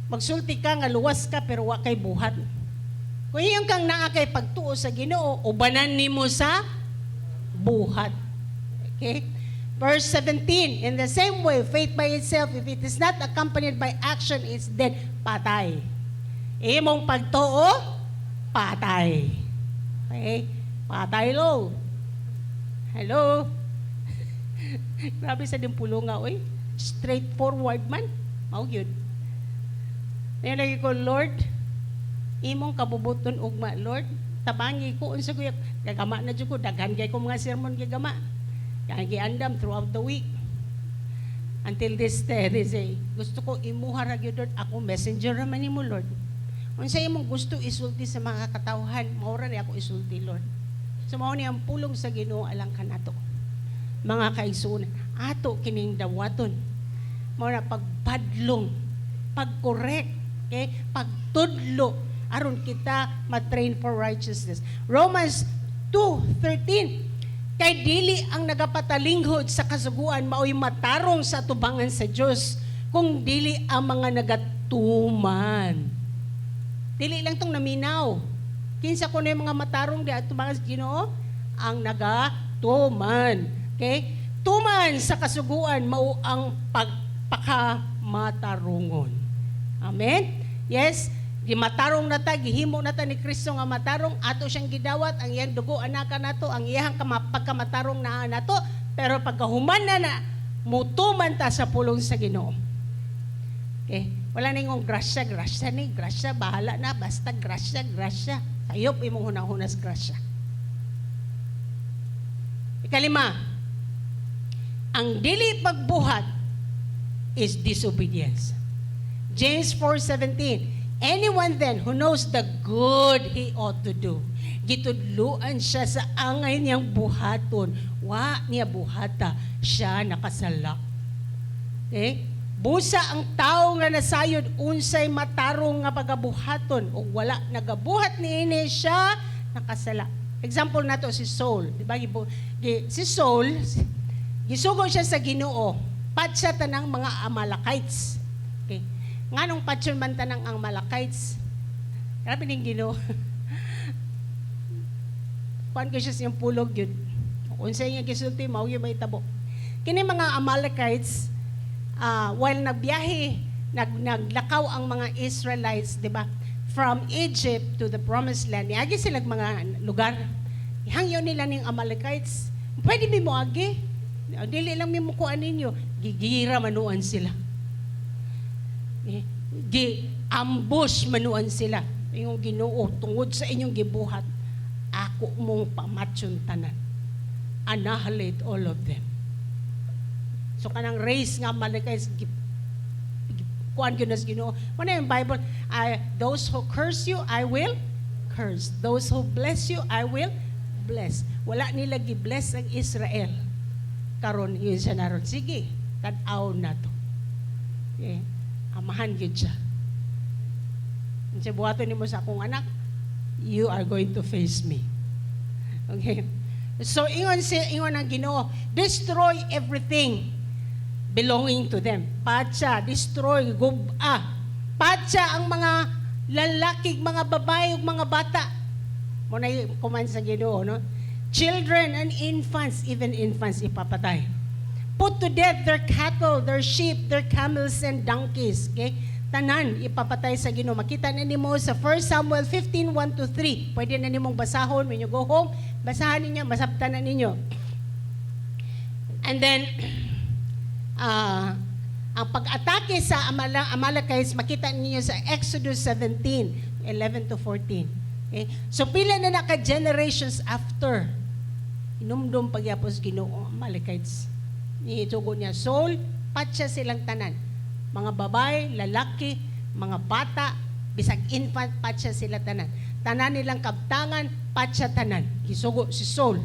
Magsulti ka nga luwas ka pero wa kay buhat. Kung iyong kang naa kay pagtuo sa Ginoo, ubanan nimo sa buhat. Okay? Verse 17, in the same way, faith by itself, if it is not accompanied by action, is dead. Patay. Imong pagtuo, patay. Okay? Patay lo. Hello? Grabe sa din pulonga, oy. Straightforward man. Mao gyud. Ngayon lagi ko, "Lord, imong kabubuton ugma, Lord. Tabangi ko, unsa ko, gagama na jud ko, daghan kay ko mga sermon gigama. Kaya giandam throughout the week. Until this day, gusto ko imuha ra gyud, Lord. Ako messenger ra man nimo, Lord. Unsa imong gusto isulti sa mga katawhan, mao ra ni ako isulti, Lord." So mao ni ang pulong sa Ginoo alang kanato. Mga kaigsuonan, ato kining dawaton. Mao na pagpadlong, pag-correct, okay? Pagtudlo aron kita ma-train for righteousness. Romans 2:13. Kay dili ang nagapatalinghod sa kasuguan maoy matarong sa atubangan sa Dios, kung dili ang mga nagatuman. Dili lang tong naminaw. Kinsa kuno yung mga matarong di atubangan sa Ginoo? Ang nagatuman. Okay? Tuman sa kasuguan mao ang pagpakamatarungon. Amen? Yes, gimatarong na ta, gihimo na ta ni Kristo nga matarong, ato siyang gidawat, ang iyang dugo anaka nato, ang iyang pagkamatarong naa nato, pero pagkahuman na na, mutuman ta sa pulong sa Ginoo. Okay? Wala na ingong grasya, grasya ni, grasya, bahala na, basta grasya, grasya. Sayop imong hunahunas grasya. Ikalima, ang dili pagbuhat is disobedience. James 4:17. Anyone then who knows the good he ought to do, gitudluan siya sa angay niyang buhaton, wa niya buhata, siya nakasala. Okay? Busa ang tao nga nasayod unsay matarong nga pagabuhaton ug wala nagabuhat niini, siya nakasala. Example nato si Saul, di ba? Si Saul gisugo siya sa Ginoo, patsa tanang mga Amalekites. Okay. Nganong patyon man tanang ang Amalekites? Grabe ning Ginoo. Kuan ko siya sa iyang pulog yun. Unsay nga gisulti, mao gyud mahitabo. Kini mga Amalekites, while nagbiyahe, naglakaw ang mga Israelites, di ba? From Egypt to the Promised Land. Niagi sila mga lugar. Hangyo nila ning Amalekites. "Pwede mi moagi? Dili lang mi mukuan ninyo." Gigira manuan sila. Eh, gi ambush manuan sila. Yung Ginoo, "Tungod sa inyong gibuhat, ako mong pamatyon tanan." Annihilate all of them. So kanang race nga Amalekites kuan gyud nas Ginoo. Mao na yung Bible, I, "Those who curse you, I will curse. Those who bless you, I will bless." Wala nila gi-bless ang Israel. Karon yun siya naron. Sige, tan-aw na to. Okay. Amahan gyud siya. Unsa buhaton nimo sa akong anak, you are going to face me. Okay. So ingon ang Ginoo, "Destroy everything belonging to them." Patya, destroy, guba. Patya ang mga lalaki, mga babae ug mga bata. Mao na command sa Ginoo, no? Children and infants, even infants ipapatay. Put to death their cattle, their sheep, their camels and donkeys. Okay? Tanan ipapatay sa Ginoo. Makita na nimo sa 1 Samuel 15:1 to 3. Pwede na nimong basahon when you go home. Basahan ninyo, masabtan na ninyo. And then, ang pag-atake sa Amalekites, makita ninyo sa Exodus 17, 11 to 14. Okay? So pila na naka generations after, inumdum pagyapon sa Ginoo, Amalekites. Niitugo niya, "Saul, patya silang tanan. Mga babae, lalaki, mga bata, bisag infant, patya sila tanan. Tanan nilang kabtangan, patya tanan." Gisugo si Saul.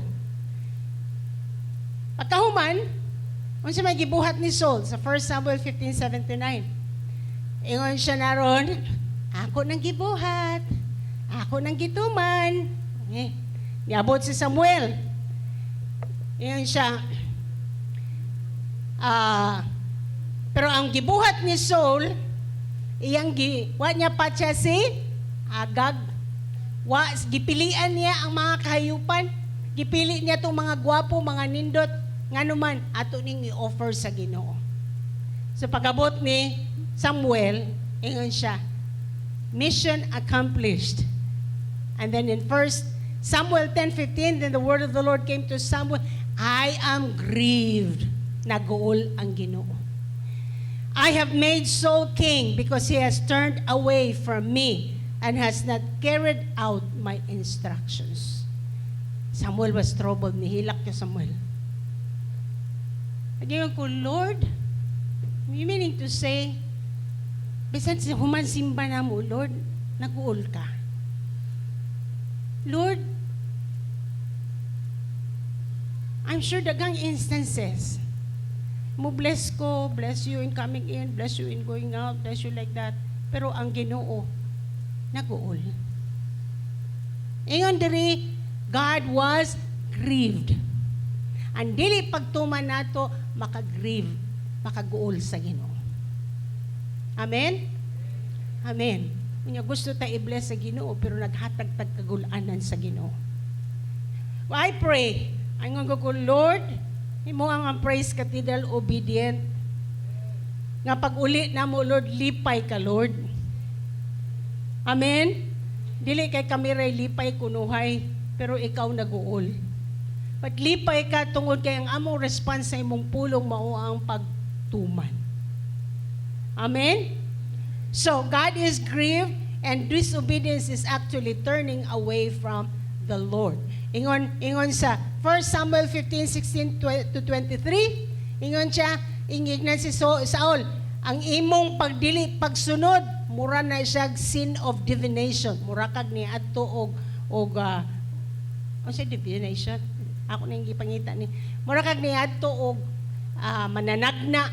Pagkahuman, unsa may gibuhat ni Saul sa 1 Samuel 15:7 to 9? Ingon siya naron, "Ako nang gibuhat, ako nang gituman." Eh, niabot si Samuel. Ingon siya, pero ang gibuhat ni Saul, iyang wa niya patya si Agag. Wa, gipilian niya ang mga kahayupan. Gipili niya tong mga gwapo, mga nindot, ngano man ato ning i-offer sa Ginoo. So pag-abot ni Samuel, ingon siya, "Mission accomplished." And then in 1 Samuel 10:15, then the word of the Lord came to Samuel, "I am grieved." Naguol ang Ginoo. "I have made Saul king because he has turned away from me and has not carried out my instructions." Samuel was troubled. Nihilak yung Samuel. Nagyan ko, "Lord, you meaning to say, bisan sa human simba na mo, Lord, nag-uol ka? Lord, I'm sure daghang instances, mo bless ko, bless you in coming in, bless you in going out, bless you like that. Pero ang Ginoo, nag-uol." Ingon diri, God was grieved. Ang dili pagtuman nato maka-grieve, makaguol sa Ginoo. Amen? Amen. Unya gusto ta i-bless sa Ginoo pero naghatag tag kagulanan sa Ginoo. Well, I pray, ang ko, Lord, imo ang Praise Cathedral obedient. Nga pag uli na mo, Lord, lipay ka, Lord. Amen? Dili kay kami ray lipay kunuhay, pero ikaw naguol. But lipay ka tungod kay ang among response sa imong pulong mao ang pagtuman. Amen? So, God is grieved and disobedience is actually turning away from the Lord. Ingon sa 1 Samuel 15, 16 to 23, ingon siya, ingignan si Saul, "Ang imong pagdili pagsunod, mura na siya sin of divination." Mura kag ni adto og unsa divination? Ako nang gipangita ni. Mura kag niadto og mananagna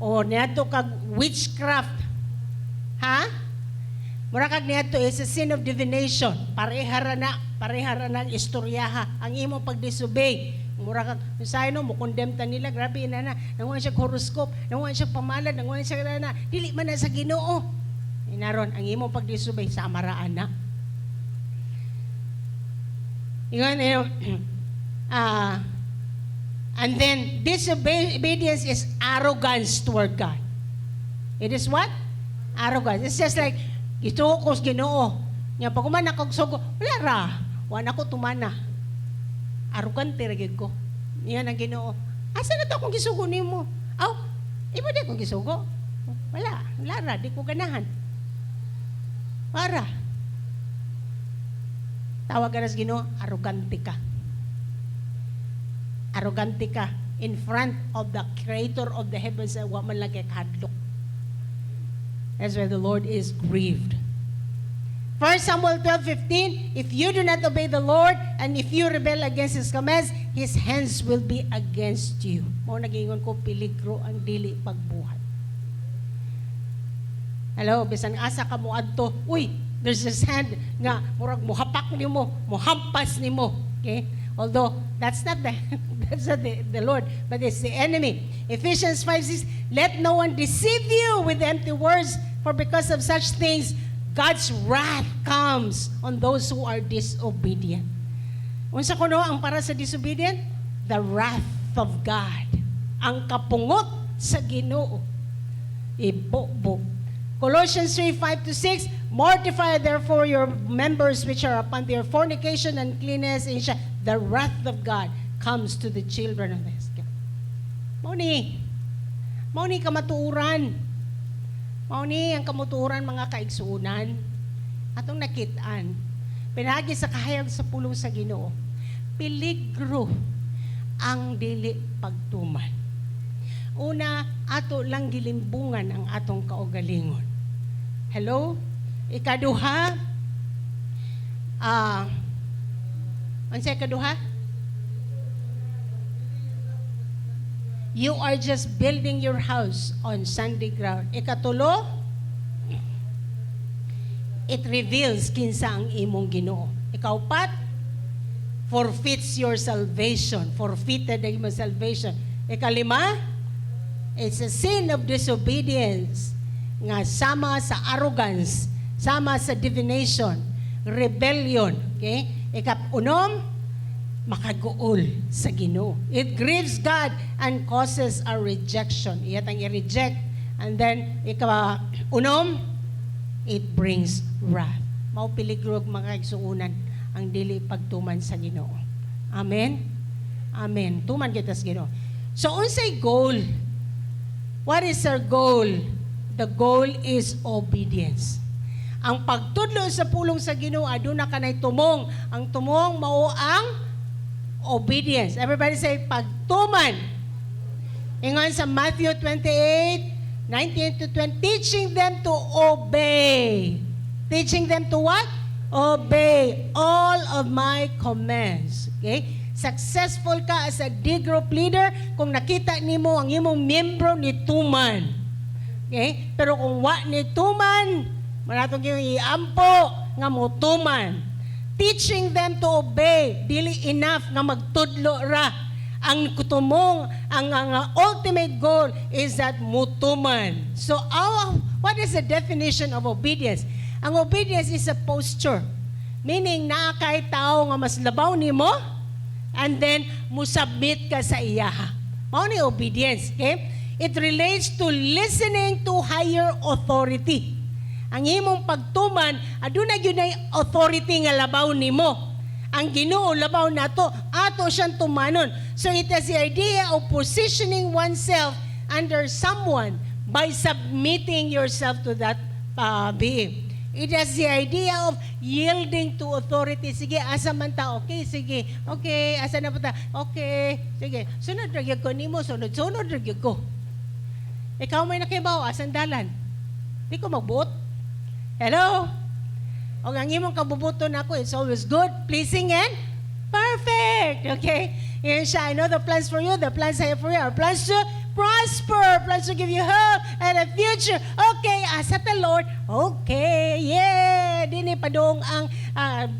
o niadto kag witchcraft. Ha? Mura kag niadto is a sin of divination. Pareha ra na ang istoryaha. Ang imong pagdisobey. Mura kag usahay no mo condemn ta nila, grabe na na. Nanguha siya horoscope, nanguha siya pamalad, nanguha siya na, dili man na sa Ginoo. Inaron ang imong pagdisobey sa amaraan na. Ingon and then disobedience is arrogance toward God. It is what? Arrogance. It's just like, gituo ko sa Ginoo. Nya pag human ako sugo, wala ra. Wa na ko tumana. Arrogante ra gyud ko. Niya ang Ginoo. Asa na to akong gisugo nimo? Aw, imo di akong gisugo. Wala, wala ra, di ko ganahan. Para. Tawag ka na sa Ginoo, arrogante ka. Arrogante ka. In front of the creator of the heavens, wa man lang kay kahadlok. That's why the Lord is grieved. 1 Samuel 12:15, "If you do not obey the Lord, and if you rebel against His commands, His hands will be against you." Mao nagingon ko, peligro ang dili pagbuhat. Hello, bisan asa ka mo adto, uy, there's this hand nga murag muhapak nimo, muhampas nimo. Okay? Although that's not the Lord, but it's the enemy. Ephesians 5:6, "Let no one deceive you with empty words, for because of such things, God's wrath comes on those who are disobedient." Unsa kuno ang para sa disobedient? The wrath of God. Ang kapungot sa Ginoo. Ibubo. Colossians 3:5 to 6, "Mortify therefore your members which are upon their fornication, uncleanness, and the wrath of God comes to the children of this." Mao ni. Mao ni kamatuoran. Mao ni ang kamatuoran, mga kaigsuonan. Atong nakit-an. Pinaagi sa kahayag sa pulong sa Ginoo. Peligro ang dili pagtuman. Una, ato lang gilimbungan ang atong kaugalingon. Hello? Ikaduha, unsay ikaduha? You are just building your house on sandy ground. Ikatulo, it reveals kinsa ang imong Ginoo. Ikaupat, forfeits your salvation. Forfeited ang imong salvation. Ikalima, it's a sin of disobedience nga sama sa arrogance, sama sa divination, rebellion. Okay? Ikaunom, makaguol sa Ginoo. It grieves God and causes a rejection. Iyatang i-reject. And then, ika unom, it brings wrath. Mao peligro, mga kaigsuonan, ang dili pagtuman sa Ginoo. Amen? Amen. Tuman kita sa Ginoo. So, unsay goal? What is our goal? The goal is obedience. Ang pagtudlo sa pulong sa Ginoo, aduna kanay tumong. Ang tumong mao ang obedience. Everybody say, pagtuman. Ingon sa Matthew 28, 19 to 20, teaching them to obey. Teaching them to what? Obey all of my commands. Okay? Successful ka as a D group leader kung nakita nimo ang imong miyembro ni tuman. Okay? Pero kung wa ni tuman, manatong yung iampo nga mo tuman. Teaching them to obey, dili enough nga magtudlo ra. Ang tumong, ang ultimate goal is that mutuman. So what is the definition of obedience? Ang obedience is a posture. Meaning, naa kay tao nga mas labaw nimo, and then musubmit ka sa iyaha. Mao ni obedience, okay? It relates to listening to higher authority. Ang imong pagtuman, aduna gyud nay authority nga labaw nimo. Ang Ginoo labaw nato, ato siyang tumanon. So it has the idea of positioning oneself under someone by submitting yourself to that being. It has the idea of yielding to authority. Sige, asa man ta? Okay, sige. Okay, asa na pa ta? Okay, sige. Sunod ra gyud ko nimo, sunod sunod ra gyud ko. Ikaw may nakibaw, asan dalan? Di ko magbuot. Hello? O ang imong kabubuton nako, it's always good, pleasing, and perfect. Okay? Yan siya, "I know the plans for you, the plans I have for you are plans to prosper, plans to give you hope and a future." Okay, asa ta, Lord? Okay, yeah. Dini padung ang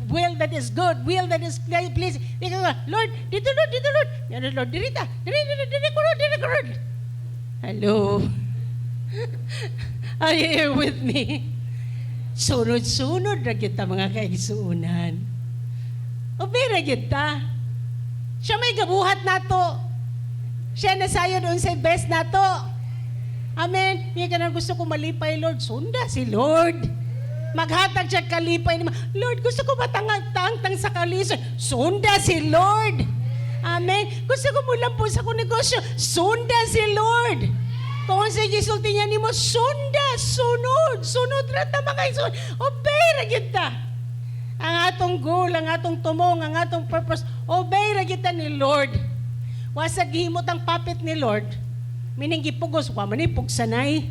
will that is good, will that is pleasing. Di ka, "Lord, dito Lord, dito Lord. Yan Lord, diri ta. Diri, diri, diri ko Lord, diri ko Lord." Hello? Are you here with me? Sunod-sunod ra kita, mga kaigsuonan. Obey ra kita. Siya may gabuhat nato. Siya nasayod unsay best nato. Amen. Hindi ka na gusto ko malipay, Lord. Sunda si Lord. Maghatag siya kalipay. Lord, gusto ko matangtang sa kalisod. Sunda si Lord. Amen. Gusto ko mulampo sa akong negosyo. Sunda si Lord. Kung sa gisulti niya nimo, sunda, sunod, sunod ra ta, mga igsoon. Obey ra gyud ta. Ang atong goal, ang atong tumong, ang atong purpose, obey ra gyud ta ni Lord. Wa sa gihimot ang puppet ni Lord, meaning gipugos, wa man ni pugsanay.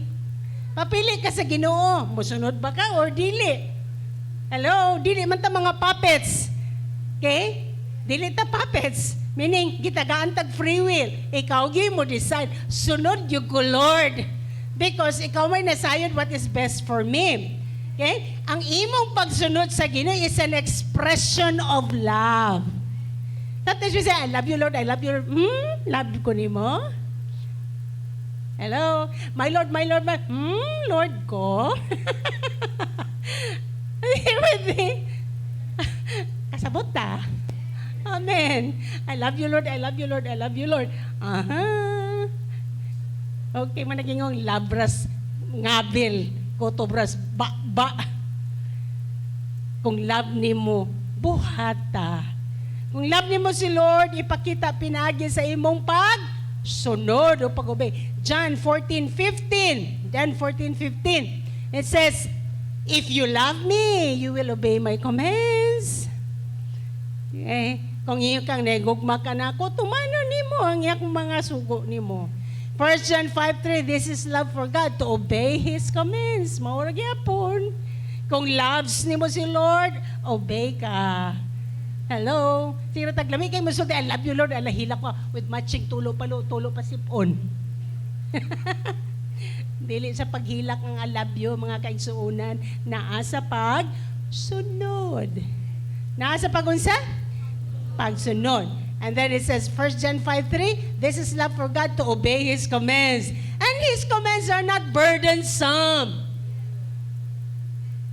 Papili ka sa Ginoo, musunod ba ka or dili? Hello, dili man ta mga puppets. Okay? Dili ta puppets. Meaning, gitagaan tag free will. Ikaw gyud mo decide. Sunod gyud ko, Lord. Because ikaw may nasayod what is best for me. Okay? Ang imong pagsunod sa Ginoo is an expression of love. Tapos you say, "I love you, Lord, I love you, Lord." Love ko nimo? Hello? My Lord, my Lord, my, Lord ko? Are you with me? Kasabot ta. Amen. I love you, Lord. I love you, Lord. I love you, Lord. Aha. Okay, man naging labras ngabil, kotobras ba ba. Kung love nimo, buhata. Kung love nimo si Lord, ipakita pinaagi sa imong pag sunod o pag-obey. John 14:15. John 14:15. It says, "If you love me, you will obey my commands." Okay? Kung iyo kang negugma ka na ako, tumano nimo ang iyang mga sugo nimo. 1 John 5:3, this is love for God, to obey His commands. Mao ra gyapon. Kung loves nimo si Lord, obey ka. Hello? Sige taglami kay musulti, "I love you, Lord." Ala hila ko with matching tulo palo, tulo pa sipon. Dili sa paghilak ang "I love you," mga kaigsuonan, naa sa pagsunod. Naa sa pagunsa? Pagsunod. And then it says, 1 John 5:3, this is love for God, to obey His commands. And His commands are not burdensome.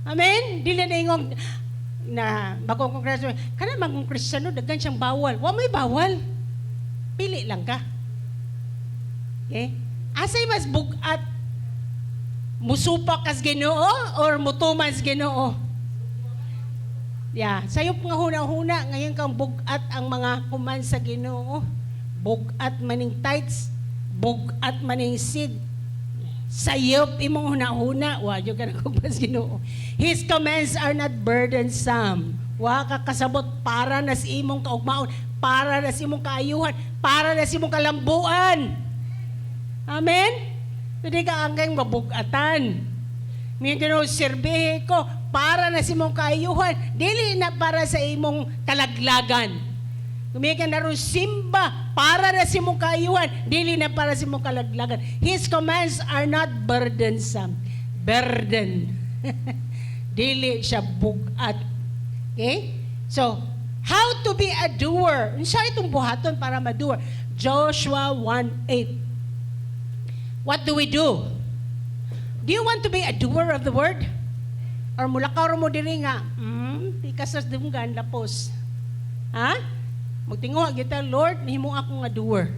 Amen? Dili na ingong na bagong kong Kristiyano. Kana bagong Kristiyano, daghan siyang bawal. Wa may bawal. Pili lang ka. Okay? Asay mas bugat, musupak kas Ginoo or mutuman sa Ginoo? Yeah, sayop nga huna-huna ngayon kang bugat ang mga kuman sa Ginoo. Bugat maning tithes, bugat maning seed. Sayop imong huna-huna, wa jud ka nagugma sa Ginoo. His commands are not burdensome. Wa ka kasabot para na sa imong kaugmaon, para na sa imong kaayuhan, para na sa imong kalambuan. Amen? Hindi ka angkang mabugatan. May Ginoo sirbihe ko para na sa imong kaayuhan, dili na para sa imong kalaglagan. Kumikan na ron simba para na sa imong kaayuhan, dili na para sa imong kalaglagan. His commands are not burdensome. Burden. Dili siya bugat. Okay? So, how to be a doer? Unsa itong buhaton para ma-doer? Joshua 1:8. What do we do? Do you want to be a doer of the word? Or mulakaw mo diri nga, pikas sa dunggan, lapos. Ha? Magtinguha kita, "Lord, nahimo ako nga doer."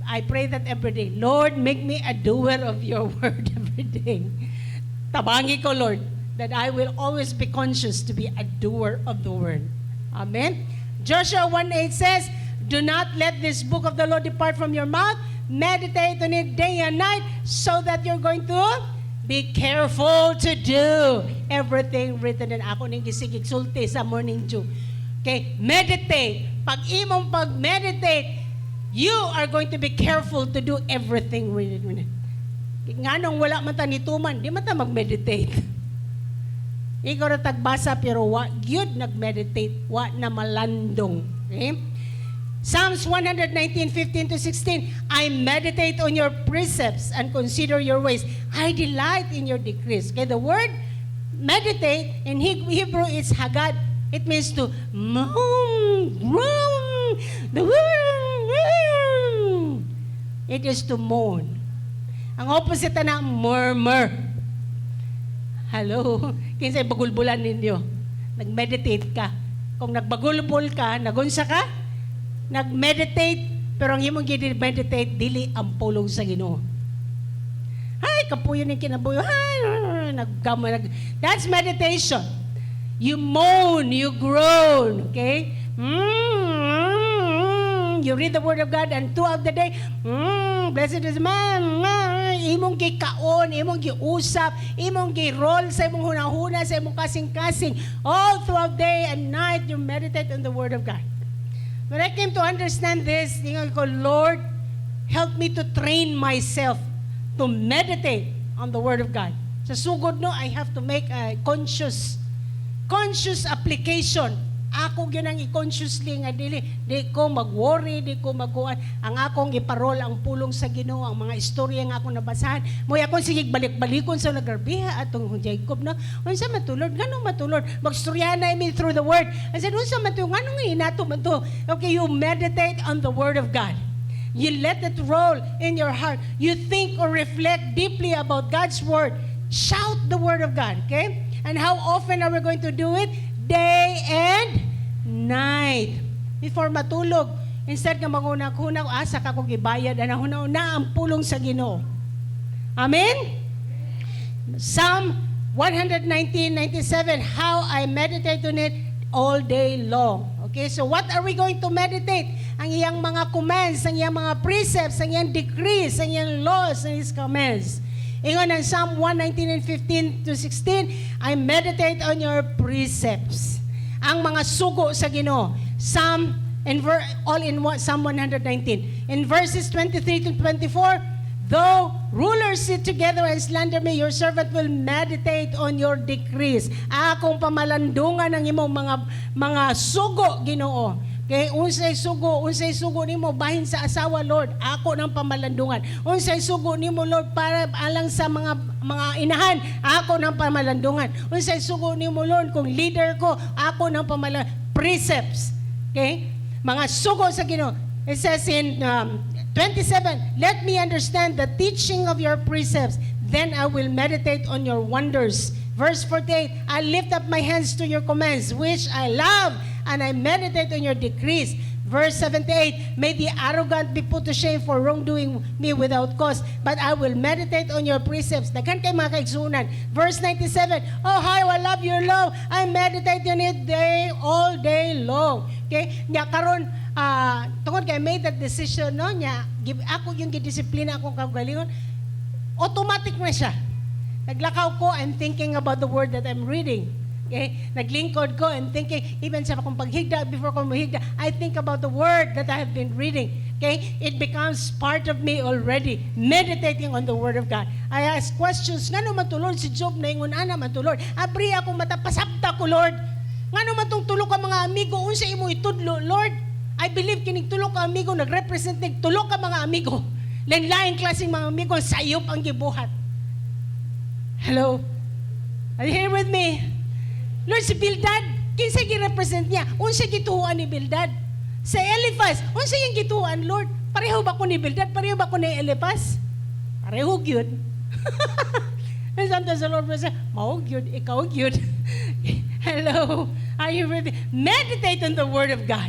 I pray that every day. "Lord, make me a doer of your word every day. Tabangi ko, Lord, that I will always be conscious to be a doer of the word." Amen. Joshua 1:8 says, "Do not let this book of the law depart from your mouth. Meditate on it day and night so that you're going to be careful to do everything written in." Ako ning gisigig sulti sa Morning Dew. Okay, meditate. Pag imong pag-meditate, you are going to be careful to do everything written in it. Nganong wala man ta nituman, di man ta mag-meditate. Ikaw na tagbasa pero wa gyud nag-meditate, wa na malandong. Okay? Psalms 119, 15 to 16, "I meditate on your precepts and consider your ways. I delight in your decrees." Okay, the word meditate in Hebrew is hagad. It means to moan, groan, the It is to moan. Ang opposite na murmur. Hello? Kinsay bagulbulan ninyo? Nag-meditate ka. Kung nagbagulbol ka, nagunsa ka? Nag-meditate, pero ang imong gini-meditate, dili ang pulong sa Ginoo. Ay, kapuyo ning kinabuhi. Ay, naggama, nag, that's meditation. You moan, you groan, okay? You read the word of God and throughout the day, blessed is man, imong gikaon, imong giusap, imong gi-roll sa imong hunahuna, sa imong kasing-kasing. All throughout day and night, you meditate on the word of God. When I came to understand this, ingon ko, "Lord, help me to train myself to meditate on the Word of God." Sa sugod, no, I have to make a conscious application. Ako gyud ang i-consciously nga dili di ko mag-worry, di ko magkuan. Ang akong iparol ang pulong sa Ginoo, ang mga istorya nga akong nabasahan. Moy akong sige balik-balikon sa nagarbiha atong Jacob, no. Unsa man to, Lord? Nganong man to, Lord? Magstorya na mi through the Word. I said, "Unsa man to? Nganong inato man to?" Okay, you meditate on the Word of God. You let it roll in your heart. You think or reflect deeply about God's Word. Shout the Word of God, okay? And how often are we going to do it? Day and night. Before matulog, instead nga manghuna-huna, asa ka ko gibayad, ana huna-huna ang pulong sa Ginoo. Amen? Psalm 119:97, "How I meditate on it all day long." Okay, so what are we going to meditate? Ang iyang mga commands, ang iyang mga precepts, ang iyang decrees, ang iyang laws, and His commands. Ingon ang Psalm 119 and 15 to 16, "I meditate on your precepts." Ang mga sugo sa Ginoo. Psalm in ver- all in one, Psalm 119. In verses 23 to 24, "Though rulers sit together and slander me, your servant will meditate on your decrees." Akong pamalandungan ang imong mga sugo, Ginoo. Okay, unsay sugo nimo bahin sa asawa, Lord, ako nang pamalandungan. Unsay sugo nimo, Lord, para alang sa mga inahan, ako nang pamalandungan. Unsay sugo nimo, Lord, kung leader ko, ako nang pamalandungan. Precepts. Okay? Mga sugo sa Ginoo. It says in 27, "Let me understand the teaching of your precepts. Then I will meditate on your wonders." Verse 48, "I lift up my hands to your commands, which I love, and I meditate on your decrees." Verse 78, "May the arrogant be put to shame for wrongdoing me without cause, but I will meditate on your precepts." Daghan kay mga kaigsunan. Verse 97, "Oh, how I love your law. I meditate on it all day long." Okay? Nya karon tungod kay I made that decision, no, nya give ako yung gidisiplina akong kaugalingon, automatic na siya. Naglakaw ko, I'm thinking about the word that I'm reading. Okay? Naglingkod ko, I'm thinking, even sa akong paghigda, before ko mohigda, I think about the word that I have been reading. Okay? It becomes part of me already, meditating on the Word of God. I ask questions, "Ngano man to, Lord, si Job na ingon ana man to, Lord? Abri akong mata, pasabta ko, Lord. Ngano man tong tulo ka mga amigo, unsa imo itudlo, Lord?" I believe kining tulo ka amigo nagrepresent ning tulo ka mga amigo. Lain-laing klaseng mga amigo, sayop ang gibuhat. Hello? Are you here with me? Lord, si Bildad, kinsa gi-represent niya? Unsa gituohan ni Bildad? Sa Eliphaz, unsa yung gituohan, Lord? Pareho ba ko ni Bildad? Pareho ba ko ni Eliphaz? Pareho gyud. And sometimes the Lord will say, "Mao gyud, ikaw gyud." Hello? Are you ready? Meditate on the Word of God.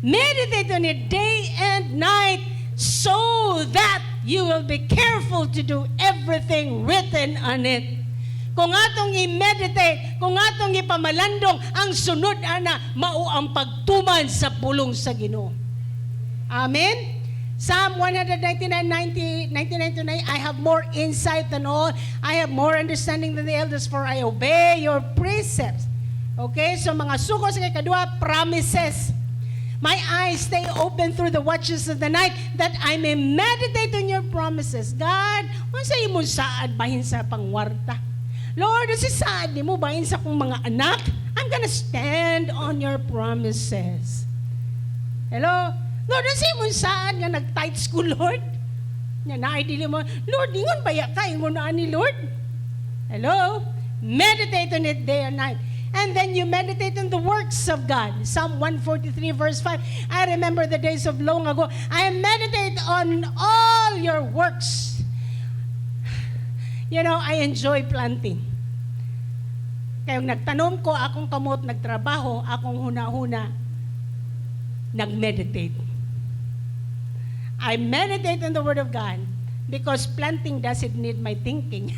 Meditate on it day and night so that you will be careful to do everything written on it. Kung atong i-meditate, kung atong ipamalandong, ang sunod ana, mao ang pagtuman sa pulong sa Ginoo. Amen? Psalm 119, 90, 99 to 9, "I have more insight than all. I have more understanding than the elders, for I obey your precepts." Okay, so mga sugo sa kadua, promises. "My eyes stay open through the watches of the night that I may meditate on your promises." God, unsa imong saad bahin sa pangwarta? Lord, unsa saad nimo bahin sa akong mga anak? I'm gonna stand on your promises. Hello? Lord, unsa imong saad nga nag-tithes ko, Lord? Nya naay dili mo, Lord, ingon baya ka, ingon na ni Lord. Hello? Meditate on it day and night. And then you meditate on the works of God. Psalm 143 verse 5, "I remember the days of long ago. I meditate on all your works." I enjoy planting. Kaya nagtanom ko, akong kamot, nagtrabaho, akong huna-huna, nag-meditate. I meditate on the Word of God because planting doesn't need my thinking.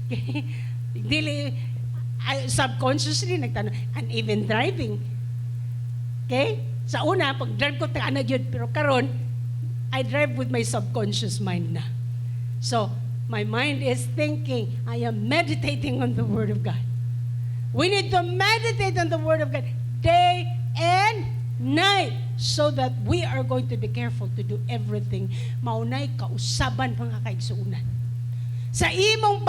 Okay? Dili, I subconsciously nagtanom, and even driving. Okay? Sa una, pag drive ko, taana yun. Pero karon, I drive with my subconscious mind na. So, my mind is thinking, I am meditating on the Word of God. We need to meditate on the Word of God day and night so that we are going to be careful to do everything. Maunay kausaban, mga kaigsuunan. Sa imong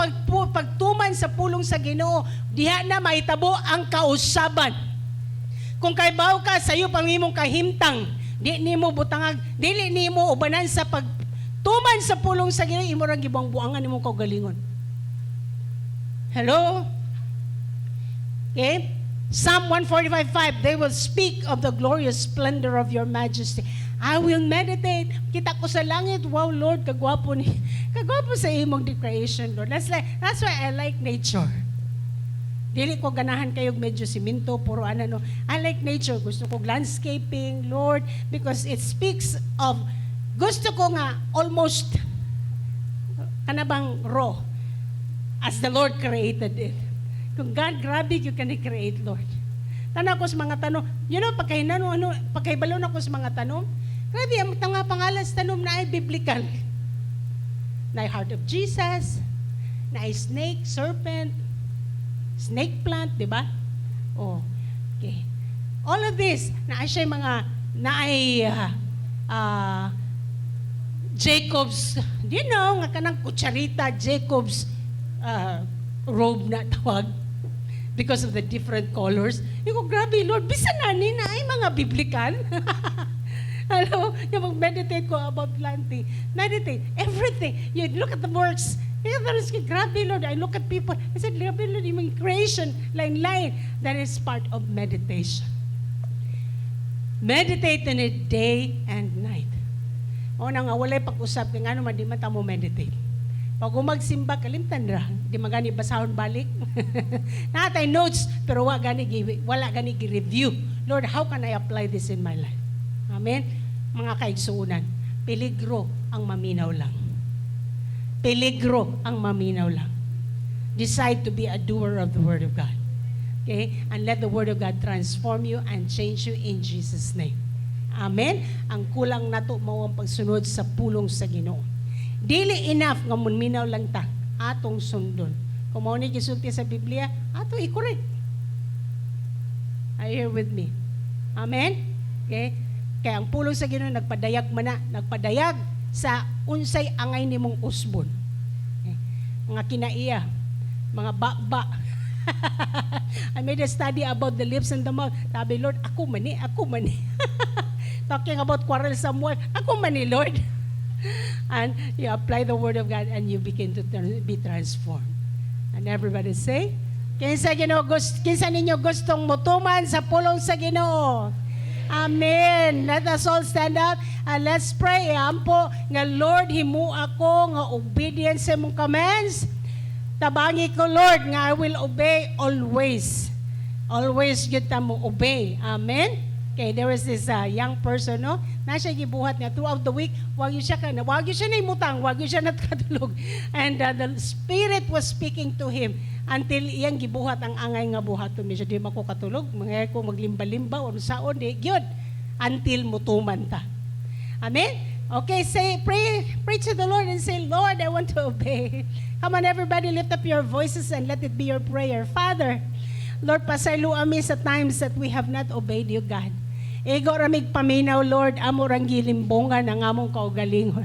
pagtuman sa pulong sa Ginoo, diha na mahitabo ang kausaban. Kung kaybaw ka sa iyo pang imong kahimtang, di nimo butangag, dili nimo ubanan sa pagtuman sa pulong sa Ginoo, imo rang gibuang-buangan imong kaugalingon. Hello? Okay? Psalm 145:5, "They will speak of the glorious splendor of your majesty." I will meditate. Kita ko sa langit, wow Lord, kagwapo ni, kagwapo sa imong creation, Lord. That's why I like nature. Dili ko ganahan kayog medyo simento, puro ano, no. I like nature. Gusto ko landscaping, Lord, because it speaks of, gusto ko nga almost, kanabang raw, as the Lord created it. Kung God, grabe you can create, Lord. Tanaw ko sa mga tanom. Pagkahinano, ano, pagkahibalo na ko sa mga tanom, grabe, ang mga pangalan sa tanom na ay biblical. Na heart of Jesus, na ay snake, serpent, snake plant, di ba? Oh, okay. All of this, na siya mga, na ay Jacob's, nga kanang kutsarita, Jacob's robe na tawag because of the different colors. Yung ko, grabe, Lord, bisan na ni na ay mga biblical. Alam mo, yung mag-meditate ko about planting. Meditate, everything. You look at the works. You know, grabe, Lord. I look at people. I said, "Grabe, Lord, yung creation, line, line." That is part of meditation. Meditate on it day and night. O na nga, walay pag-usap, kaya nga naman, di man ta mo meditate. Pag magsimba, kalimtan ra. Di magani basahon balik. Natay notes, pero wala gani gi-review. Lord, how can I apply this in my life? Amen? Mga kaigsuunan, peligro ang maminaw lang. Peligro ang maminaw lang. Decide to be a doer of the Word of God. Okay? And let the Word of God transform you and change you in Jesus' name. Amen? Ang kulang nato mao ang pagsunod sa pulong sa Ginoo. Dili enough nga muminaw lang ta, atong sundon. Kung mao ni gisulti sa Biblia, ato i-correct. Are you here with me? Amen? Okay? Kaya ang pulong sa Ginoo nagpadayag man na, nagpadayag sa unsay angay nimong usbon. Okay? Mga kinaiya, mga baba. I made a study about the lips and the mouth. Sabi, "Lord, ako man ni, ako man ni." Talking about quarrelsome wife, ako man ni, Lord. And you apply the Word of God and you begin to be transformed. And everybody say, kinsa ninyo gustong mutuman sa pulong sa Ginoo? Amen. Let us all stand up and let's pray. Ampo nga Lord, himo ako nga obedient sa imong commands. Tabangi ko, Lord, nga I will obey always. Always gyud ta mo obey. Amen. Okay, there was this young person, no? Na siya gibuhat niya throughout the week, wag yun siya naimutang, wag yun siya nakatulog. And the Spirit was speaking to him until iyang gibuhat ang angay nga buhaton niya. Di mako katulog, mga ko maglimba-limba o saon di gyud until mutuman ta. Amen? Okay, say, pray, pray to the Lord and say, "Lord, I want to obey." Come on, everybody, lift up your voices and let it be your prayer. Father, Lord, pasaylo ami sa times that we have not obeyed you, God. Igo ramig paminaw, Lord, amo rang gilimbongan ang among kaugalingon.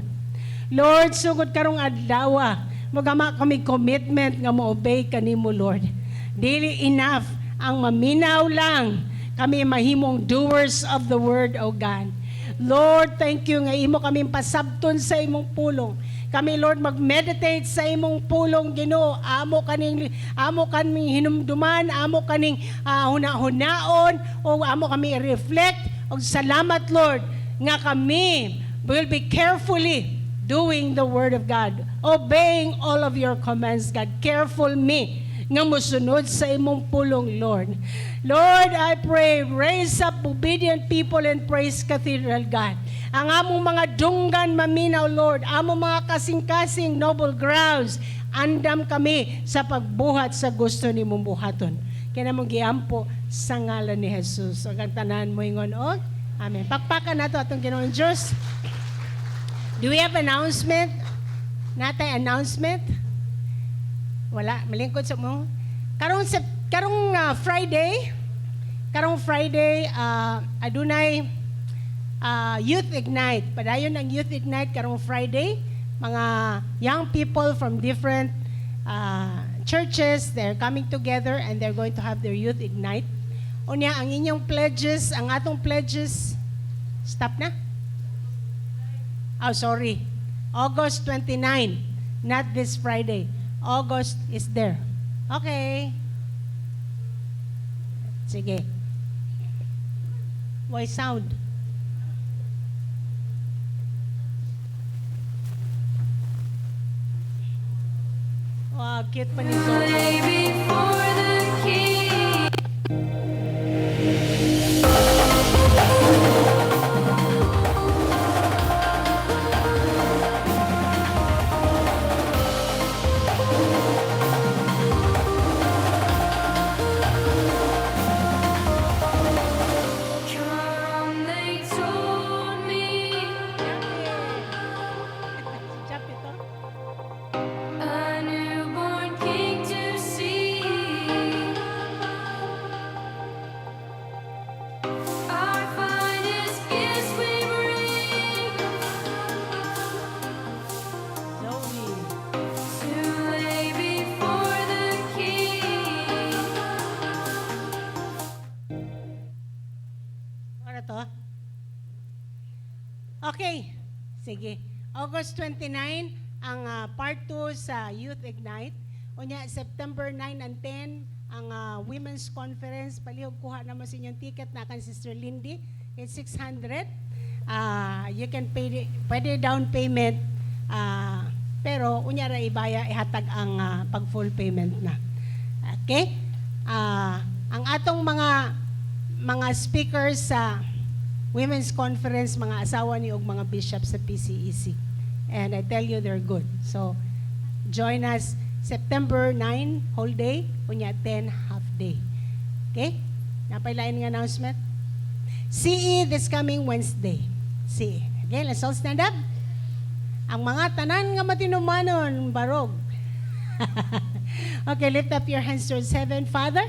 Lord, sugod karong adlaw, magama kami commitment nga mo obey kanimo, Lord. Dili enough ang maminaw lang, kami mahimong doers of the word, O God. Lord, thank you nga imo kaming pasabton sa imong pulong. Kami, Lord, mag-meditate sa imong pulong, Ginoo. Amo kaming hinumduman, amo kaning huna-hunaon o amo kami i-reflect. Og salamat, Lord, nga kami will be carefully doing the word of God, obeying all of your commands, God. Careful me nga musunod sa imong pulong, Lord. Lord, I pray, raise up obedient people in Praise Cathedral, God. Ang among mga dunggan maminaw, Lord, among mga kasing-kasing noble grounds, andam kami sa pagbuhat sa gusto ni mong buhaton. Kaya namong giampo sa ngalan ni Jesus. Ug ang tanan mo ingon og Amen. Pakpakan nato atong Ginoong Diyos. Do we have announcement? Natay announcement? Wala, malingkod sa mo. Karong Friday, Karong Friday, adunay Youth Ignite. Padayon ang Youth Ignite karong Friday. Mga young people from different churches, they're coming together and they're going to have their Youth Ignite. Unya, ang inyong pledges, ang atong pledges, stop na? Oh, sorry. August 29, not this Friday. August is there. Okay. Sige. Why sound? Wow, cute pa ni Zoe. Lay before the King. Come, they told me, Si Chap ito. A newborn king to see. Our finest gifts we bring Zoe. To lay before the King. Ano to? Okay. Sige. August 29, ang part 2 sa Youth Ignite. Unya, September 9 and 10, ang Women's Conference. Palihog kuha naman sa inyong ticket na kan Sister Lindy. It's 600. You can pay, pwede down payment. Pero unya ra ibaya ihatag ang pag full payment na. Okay? Ang atong mga speakers sa Women's Conference, mga asawa ni og mga bishops sa PCEC. And I tell you, they're good. So, join us September 9, whole day, unya 10, half day. Okay? Naa pay lain nga announcement? CE this coming Wednesday. CE. Okay, let's all stand up. Ang mga tanan nga matinumanon, barog. Okay, lift up your hands towards heaven. Father,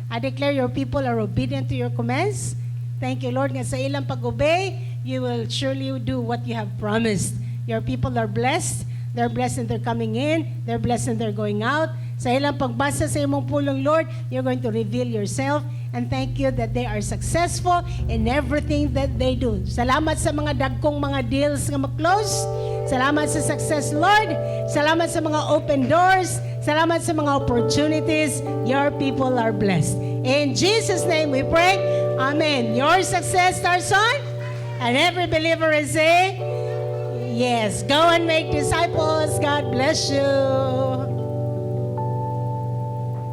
I declare your people are obedient to your commands. Thank you, Lord, nga sa ilang pag-obey, you will surely do what you have promised. Your people are blessed. They're blessed in their coming in. They're blessed in their going out. Sa ilang pagbasa sa imong pulong, Lord, you're going to reveal yourself. And thank you that they are successful in everything that they do. Salamat sa mga dagkong mga deals nga ma-close. Salamat sa success, Lord. Salamat sa mga open doors. Salamat sa mga opportunities. Your people are blessed. In Jesus' name we pray. Amen. Your success starts on, and every believer is saying, yes. Go and make disciples. God bless you.